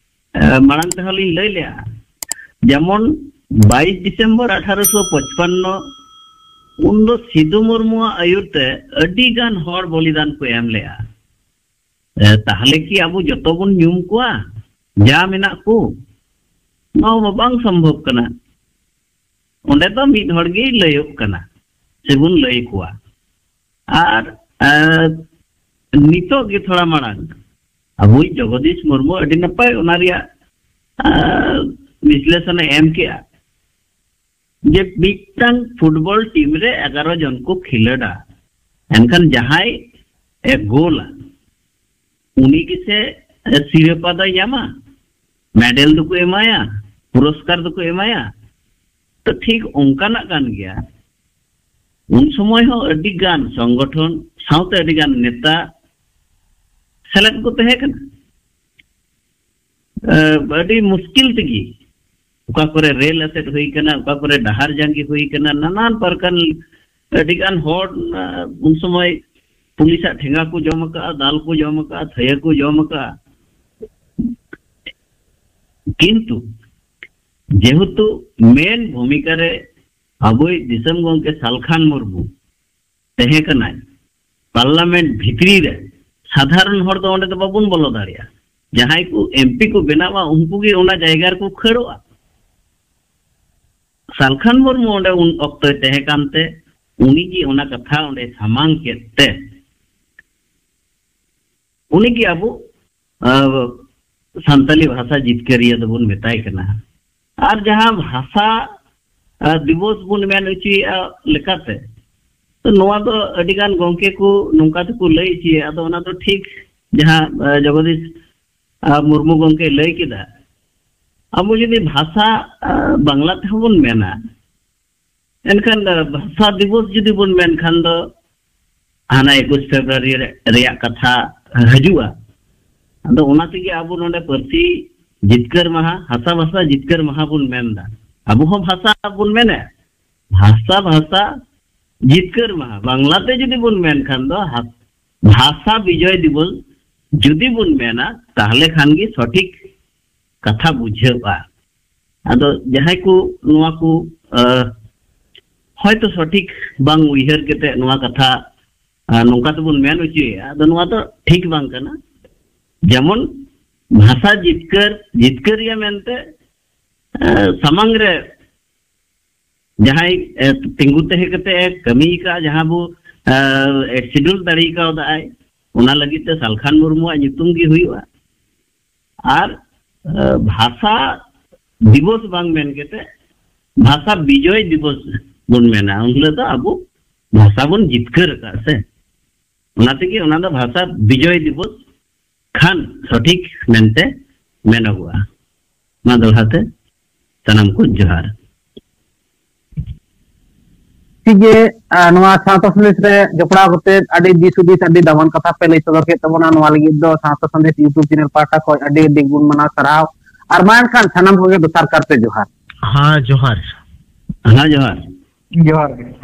ᱮ, ᱢᱟᱲᱟᱝ ᱛᱮᱦᱚᱸ ᱞᱤᱧ ᱞᱟᱹᱭ ᱞᱮᱜᱼᱟ, ᱡᱮᱢᱚᱱ ᱵᱟᱭᱤᱥ ᱰᱤᱥᱮᱢᱵᱚᱨ ᱟᱴᱷᱟᱨᱚᱥᱚ ᱯᱚᱪᱯᱟᱱᱱᱚ ᱩᱱᱫᱚ ᱥᱤᱫᱩ ᱢᱩᱨᱢᱩᱣᱟᱜ ᱟᱹᱭᱩᱨ ᱛᱮ ᱟᱹᱰᱤ ᱜᱟᱱ ᱦᱚᱲ ᱵᱚᱞᱤᱫᱟᱱ ᱠᱚ ᱮᱢ ᱞᱮᱜᱼᱟ᱾ ᱮ, ᱛᱟᱦᱞᱮ ᱠᱤ ᱟᱵᱚ ᱡᱚᱛᱚ ᱵᱚᱱ ᱧᱩᱢ ᱠᱚᱣᱟ ᱡᱟ ᱢᱮᱱᱟᱜ ᱠᱚ? ᱱᱚᱣᱟ ᱢᱟ ᱵᱟᱝ ᱥᱚᱢᱵᱷᱚᱵ ᱠᱟᱱᱟ᱾ ᱚᱸᱰᱮ ᱫᱚ ᱢᱤᱫ ᱦᱚᱲ ᱜᱮᱭ ᱞᱟᱹᱭᱚᱜ ᱠᱟᱱᱟ ᱥᱮᱵᱚᱱ ᱞᱟᱹᱭ ᱠᱚᱣᱟ᱾ ᱟᱨ ᱮ, ᱱᱤᱛᱚᱜ ᱜᱮ ᱛᱷᱚᱲᱟ ᱢᱟᱲᱟᱝ ᱟᱵᱚᱭᱤᱡ ᱡᱚᱜᱚᱫᱤᱥ ᱢᱩᱨᱢᱩ ᱟᱹᱰᱤ ᱱᱟᱯᱟᱭ ᱚᱱᱟ ᱨᱮᱭᱟᱜ ᱮ, ᱵᱤᱥᱞᱮᱥᱚᱱᱮ ᱮᱢ ᱠᱮᱜᱼᱟ, ᱡᱮ ᱢᱤᱫᱴᱟᱝ ᱯᱷᱩᱴᱵᱚᱞ ᱴᱤᱢ ᱨᱮ ᱮᱜᱟᱨᱚ ᱡᱚᱱ ᱠᱚ ᱠᱷᱮᱞᱳᱰᱟ, ᱮᱱᱠᱷᱟᱱ ᱡᱟᱦᱟᱸᱭ ᱮ ᱜᱳᱞᱟ ᱩᱱᱤ ᱜᱮᱥᱮ ᱥᱤᱨᱯᱟ ᱫᱚᱭ ᱧᱟᱢᱟ, ᱢᱮᱰᱮᱞ ᱫᱚᱠᱚ ᱮᱢᱟᱭᱟ, ᱯᱩᱨᱚᱥᱠᱟᱨ ᱫᱚᱠᱚ ᱮᱢᱟᱭᱟ᱾ ᱛᱚ ᱴᱷᱤᱠ ᱚᱱᱠᱟᱱᱟᱜ ᱠᱟᱱ ᱜᱮᱭᱟ᱾ ᱩᱱ ᱥᱚᱢᱚᱭ ᱦᱚᱸ ᱟᱹᱰᱤ ᱜᱟᱱ ᱥᱚᱝᱜᱚᱴᱷᱚᱱ ᱥᱟᱶᱛᱮ ᱟᱹᱰᱤ ᱜᱟᱱ ᱱᱮᱛᱟ ᱥᱮᱞᱮᱫ ᱠᱚ ᱛᱟᱦᱮᱸ ᱠᱟᱱᱟ᱾ ᱮ, ᱟᱹᱰᱤ ᱢᱩᱥᱠᱤᱞ ᱛᱮᱜᱮ ᱚᱠᱟ ᱠᱚᱨᱮ ᱨᱮᱞ ᱮᱥᱮᱫ ᱦᱩᱭ ᱠᱟᱱᱟ, ᱚᱠᱟ ᱠᱚᱨᱮ ᱰᱟᱦᱟᱨ ᱡᱟᱸᱜᱮ ᱦᱩᱭ ᱠᱟᱱᱟ, ᱱᱟᱱᱟᱱ ᱯᱨᱚᱠᱟᱨ ᱟᱹᱰᱤ ᱜᱟᱱ ᱦᱚᱲ ᱮ, ᱩᱱ ᱥᱚᱢᱚᱭ ᱯᱩᱞᱤᱥᱟᱜ ᱴᱷᱮᱸᱜᱟ ᱠᱚ ᱡᱚᱢ ᱟᱠᱟᱫᱼᱟ, ᱫᱟᱞ ᱠᱚ ᱡᱚᱢ ᱟᱠᱟᱫᱼᱟ, ᱛᱷᱟᱹᱭᱟᱹ ᱠᱚ ᱡᱚᱢ ᱟᱠᱟᱫᱼᱟ᱾ ᱠᱤᱱᱛᱩ ᱡᱮᱦᱮᱛᱩ ᱢᱮᱱ ᱵᱷᱩᱢᱤᱠᱟ ᱨᱮ ᱟᱵᱚᱭᱤᱡ ᱫᱤᱥᱚᱢ ᱜᱚᱢᱠᱮ ᱥᱟᱞᱠᱷᱟᱱ ᱢᱩᱨᱢᱩ ᱛᱟᱦᱮᱸ ᱠᱟᱱᱟᱭ, ᱯᱟᱨᱞᱟᱢᱮᱱᱴ ᱵᱷᱤᱛᱨᱤ ᱨᱮ ᱥᱟᱫᱷᱟᱨᱚᱱ ᱦᱚᱲ ᱫᱚ ᱚᱸᱰᱮ ᱫᱚ ᱵᱟᱵᱚᱱ ᱵᱚᱞᱚ ᱫᱟᱲᱮᱭᱟᱜᱼᱟ᱾ ᱡᱟᱦᱟᱸᱭ ᱠᱚ ᱮᱢᱯᱤ ᱠᱚ ᱵᱮᱱᱟᱣᱟ ᱩᱱᱠᱩ ᱜᱮ ᱚᱱᱟ ᱡᱟᱭᱜᱟ ᱨᱮᱠᱚ ᱠᱷᱟᱹᱲᱚᱜᱼᱟ᱾ ᱥᱟᱞᱠᱷᱟᱱ ᱢᱩᱨᱢᱩ ᱚᱸᱰᱮ ᱩᱱ ᱚᱠᱛᱚᱭ ᱛᱟᱦᱮᱸ ᱠᱟᱱᱛᱮ ᱩᱱᱤ ᱜᱮ ᱚᱱᱟ ᱠᱟᱛᱷᱟ ᱚᱸᱰᱮ ᱥᱟᱢᱟᱝ ᱠᱮᱫ ᱛᱮ ᱩᱱᱤ ᱜᱮ ᱟᱵᱚ ᱟᱵᱚ ᱥᱟᱱᱛᱟᱞᱤ ᱵᱷᱟᱥᱟ ᱡᱤᱛᱠᱟᱹᱨᱤᱭᱟᱹ ᱫᱚᱵᱚᱱ ᱢᱮᱛᱟᱭ ᱠᱟᱱᱟ᱾ ᱟᱨ ᱡᱟᱦᱟᱸ ᱵᱷᱟᱥᱟ ᱟᱨ ᱫᱤᱵᱚᱥ ᱵᱚᱱ ᱢᱮᱱ ᱦᱚᱪᱚᱭᱮᱫᱼᱟ ᱞᱮᱠᱟᱛᱮ, ᱛᱚ ᱱᱚᱣᱟ ᱫᱚ ᱟᱹᱰᱤ ᱜᱟᱱ ᱜᱚᱝᱠᱮ ᱠᱚ ᱱᱚᱝᱠᱟ ᱛᱮᱠᱚ ᱞᱟᱹᱭ ᱦᱚᱪᱚᱭᱟ, ᱟᱫᱚ ᱚᱱᱟ ᱫᱚ ᱴᱷᱤᱠ ᱡᱟᱦᱟᱸ, ᱟ, ᱡᱚᱜᱚᱫᱤᱥ, ᱟ, ᱢᱩᱨᱢᱩ ᱜᱚᱝᱠᱮ ᱞᱟᱹᱭ ᱠᱮᱫᱟ, ᱟᱵᱚ ᱡᱩᱫᱤ ᱵᱷᱟᱥᱟ, ᱟ, ᱵᱟᱝᱞᱟ ᱛᱮᱦᱚᱸ ᱵᱚᱱ ᱢᱮᱱᱟ, ᱮᱱᱠᱷᱟᱱ, ᱟ, ᱵᱷᱟᱥᱟ ᱫᱤᱵᱚᱥ ᱡᱩᱫᱤ ᱵᱚᱱ ᱢᱮᱱ ᱠᱷᱟᱱ ᱫᱚ ᱦᱟᱱᱟ ᱮᱠᱩᱥ ᱯᱷᱮᱵᱽᱨᱩᱣᱟᱨᱤ ᱨᱮ, ᱨᱮᱭᱟᱜ ᱠᱟᱛᱷᱟ ᱦᱤᱡᱩᱜᱼᱟ᱾ ᱟᱫᱚ ᱚᱱᱟ ᱛᱮᱜᱮ ᱟᱵᱚ ᱱᱚᱰᱮ ᱯᱟᱹᱨᱥᱤ ᱡᱤᱛᱠᱟᱹᱨ ᱢᱟᱦᱟ, ᱦᱟᱥᱟ ᱵᱷᱟᱥᱟ ᱡᱤᱛᱠᱟᱹᱨ ᱢᱟᱦᱟ ᱵᱚᱱ ᱢᱮᱱᱫᱟ᱾ ᱟᱵᱚ ᱦᱚᱸ ᱵᱷᱟᱥᱟ ᱵᱚᱱ ᱢᱮᱱᱟ, ᱵᱷᱟᱥᱟ, ᱵᱷᱟᱥᱟ ᱡᱤᱛᱠᱟᱹᱨ ᱢᱟᱦᱟ, ᱵᱟᱝᱞᱟᱛᱮ ᱡᱩᱫᱤ ᱵᱚᱱ ᱢᱮᱱ ᱠᱷᱟᱱ ᱫᱚ ᱦᱟ-, ᱵᱷᱟᱥᱟ ᱵᱤᱡᱚᱭ ᱫᱤᱵᱚᱥ ᱡᱩᱫᱤ ᱵᱚᱱ ᱢᱮᱱᱟ, ᱛᱟᱦᱞᱮ ᱠᱷᱟᱱ ᱜᱮ ᱥᱚᱴᱷᱤᱠ ᱠᱟᱛᱷᱟ ᱵᱩᱡᱷᱟᱹᱜᱼᱟ᱾ ᱟᱫᱚ ᱡᱟᱦᱟᱸᱭ ᱠᱚ ᱱᱚᱣᱟ ᱠᱚ, ᱟ, ᱦᱚᱭᱛᱚ ᱥᱚᱴᱷᱤᱠ ᱵᱟᱝ ᱩᱭᱦᱟᱹᱨ ᱠᱟᱛᱮ ᱱᱚᱣᱟ ᱠᱟᱛᱷᱟ, ᱟ, ᱱᱚᱝᱠᱟ ᱛᱮᱵᱚᱱ ᱢᱮᱱ ᱦᱚᱪᱚᱭᱮᱫᱼᱟ, ᱟᱫᱚ ᱱᱚᱣᱟ ᱫᱚ ᱴᱷᱤᱠ ᱵᱟᱝ ᱠᱟᱱᱟ᱾ ᱡᱮᱢᱚᱱ ᱵᱷᱟᱥᱟ ᱡᱤᱛᱠᱟᱹᱨ, ᱡᱤᱛᱠᱟᱹᱨᱤᱭᱟᱹ ᱢᱮᱱᱛᱮ, ᱟ, ᱥᱟᱢᱟᱝ ᱨᱮ ᱡᱟᱦᱟᱸᱭ, ᱮ, ᱛᱤᱸᱜᱩ ᱛᱟᱦᱮᱸ ᱠᱟᱛᱮ ᱮ ᱠᱟᱹᱢᱤ ᱟᱠᱟᱫ, ᱡᱟᱦᱟᱸ ᱵᱚ, ᱮ, ᱮᱰ ᱥᱤᱰᱩᱞ ᱫᱟᱲᱮ ᱠᱟᱣᱫᱟᱭ, ᱚᱱᱟ ᱞᱟᱹᱜᱤᱫ ᱛᱮ ᱥᱟᱞᱠᱷᱟᱱ ᱢᱩᱨᱢᱩᱣᱟᱜ ᱧᱩᱛᱩᱢ ᱜᱮ ᱦᱩᱭᱩᱜᱼᱟ᱾ ᱟᱨ, ᱮ, ᱵᱷᱟᱥᱟ ᱫᱤᱵᱚᱥ ᱵᱟᱝ ᱢᱮᱱ ᱠᱟᱛᱮ ᱵᱷᱟᱥᱟ ᱵᱤᱡᱚᱭ ᱫᱤᱵᱚᱥ ᱵᱚᱱ ᱢᱮᱱᱟ, ᱩᱱ ᱦᱤᱞᱳᱜ ᱫᱚ ᱟᱵᱚ ᱵᱷᱟᱥᱟ ᱵᱚᱱ ᱡᱤᱛᱠᱟᱹᱨ ᱟᱠᱟᱫ ᱥᱮ, ᱚᱱᱟ ᱛᱮᱜᱮ ᱚᱱᱟ ᱫᱚ ᱵᱷᱟᱥᱟ ᱵᱤᱡᱚᱭ ᱫᱤᱵᱚᱥ ᱠᱷᱟᱱ ᱥᱚᱴᱷᱤᱠ ᱢᱮᱱᱛᱮ ᱢᱮᱱᱚᱜᱚᱜᱼᱟ᱾ ᱢᱟ ᱫᱚᱦᱲᱟ ᱛᱮ ᱥᱟᱱᱟᱢ ᱠᱚ ᱡᱚᱦᱟᱨ᱾ ᱴᱷᱤᱠ ᱜᱮ, ᱟᱨ ᱱᱚᱣᱟ ᱥᱟᱶᱛᱟ ᱥᱟᱸᱫᱮᱥ ᱨᱮ ᱡᱚᱯᱲᱟᱣ ᱠᱟᱛᱮ ᱟᱹᱰᱤ ᱫᱤᱥ ᱦᱩᱫᱤᱥ, ᱟᱹᱰᱤ ᱫᱟᱢᱟᱱ ᱠᱟᱛᱷᱟ ᱯᱮ ᱞᱟᱹᱭ ᱥᱚᱫᱚᱨ ᱠᱮᱫ ᱛᱟᱵᱚᱱᱟ᱾ ᱱᱚᱣᱟ ᱞᱟᱹᱜᱤᱫ ᱫᱚ ᱥᱟᱶᱛᱟ ᱥᱟᱸᱫᱮᱥ YouTube ᱪᱮᱱᱮᱞ ᱯᱟᱦᱴᱟ ᱠᱷᱚᱱ ᱟᱹᱰᱤ ᱟᱹᱰᱤ ᱜᱩᱱ ᱢᱟᱱᱟᱣ ᱥᱟᱨᱦᱟᱣ᱾ ᱟᱨ ᱢᱟ ᱮᱱᱠᱷᱟᱱ ᱥᱟᱱᱟᱢ ᱠᱚᱜᱮ ᱫᱚᱥᱟᱨ ᱠᱟᱨᱛᱮ ᱡᱚᱦᱟᱨ᱾ ᱦᱮᱸ, ᱡᱚᱦᱟᱨ᱾ ᱦᱮᱸ, ᱡᱚᱦᱟᱨ᱾ ᱡᱚᱦᱟᱨ ᱜᱮ᱾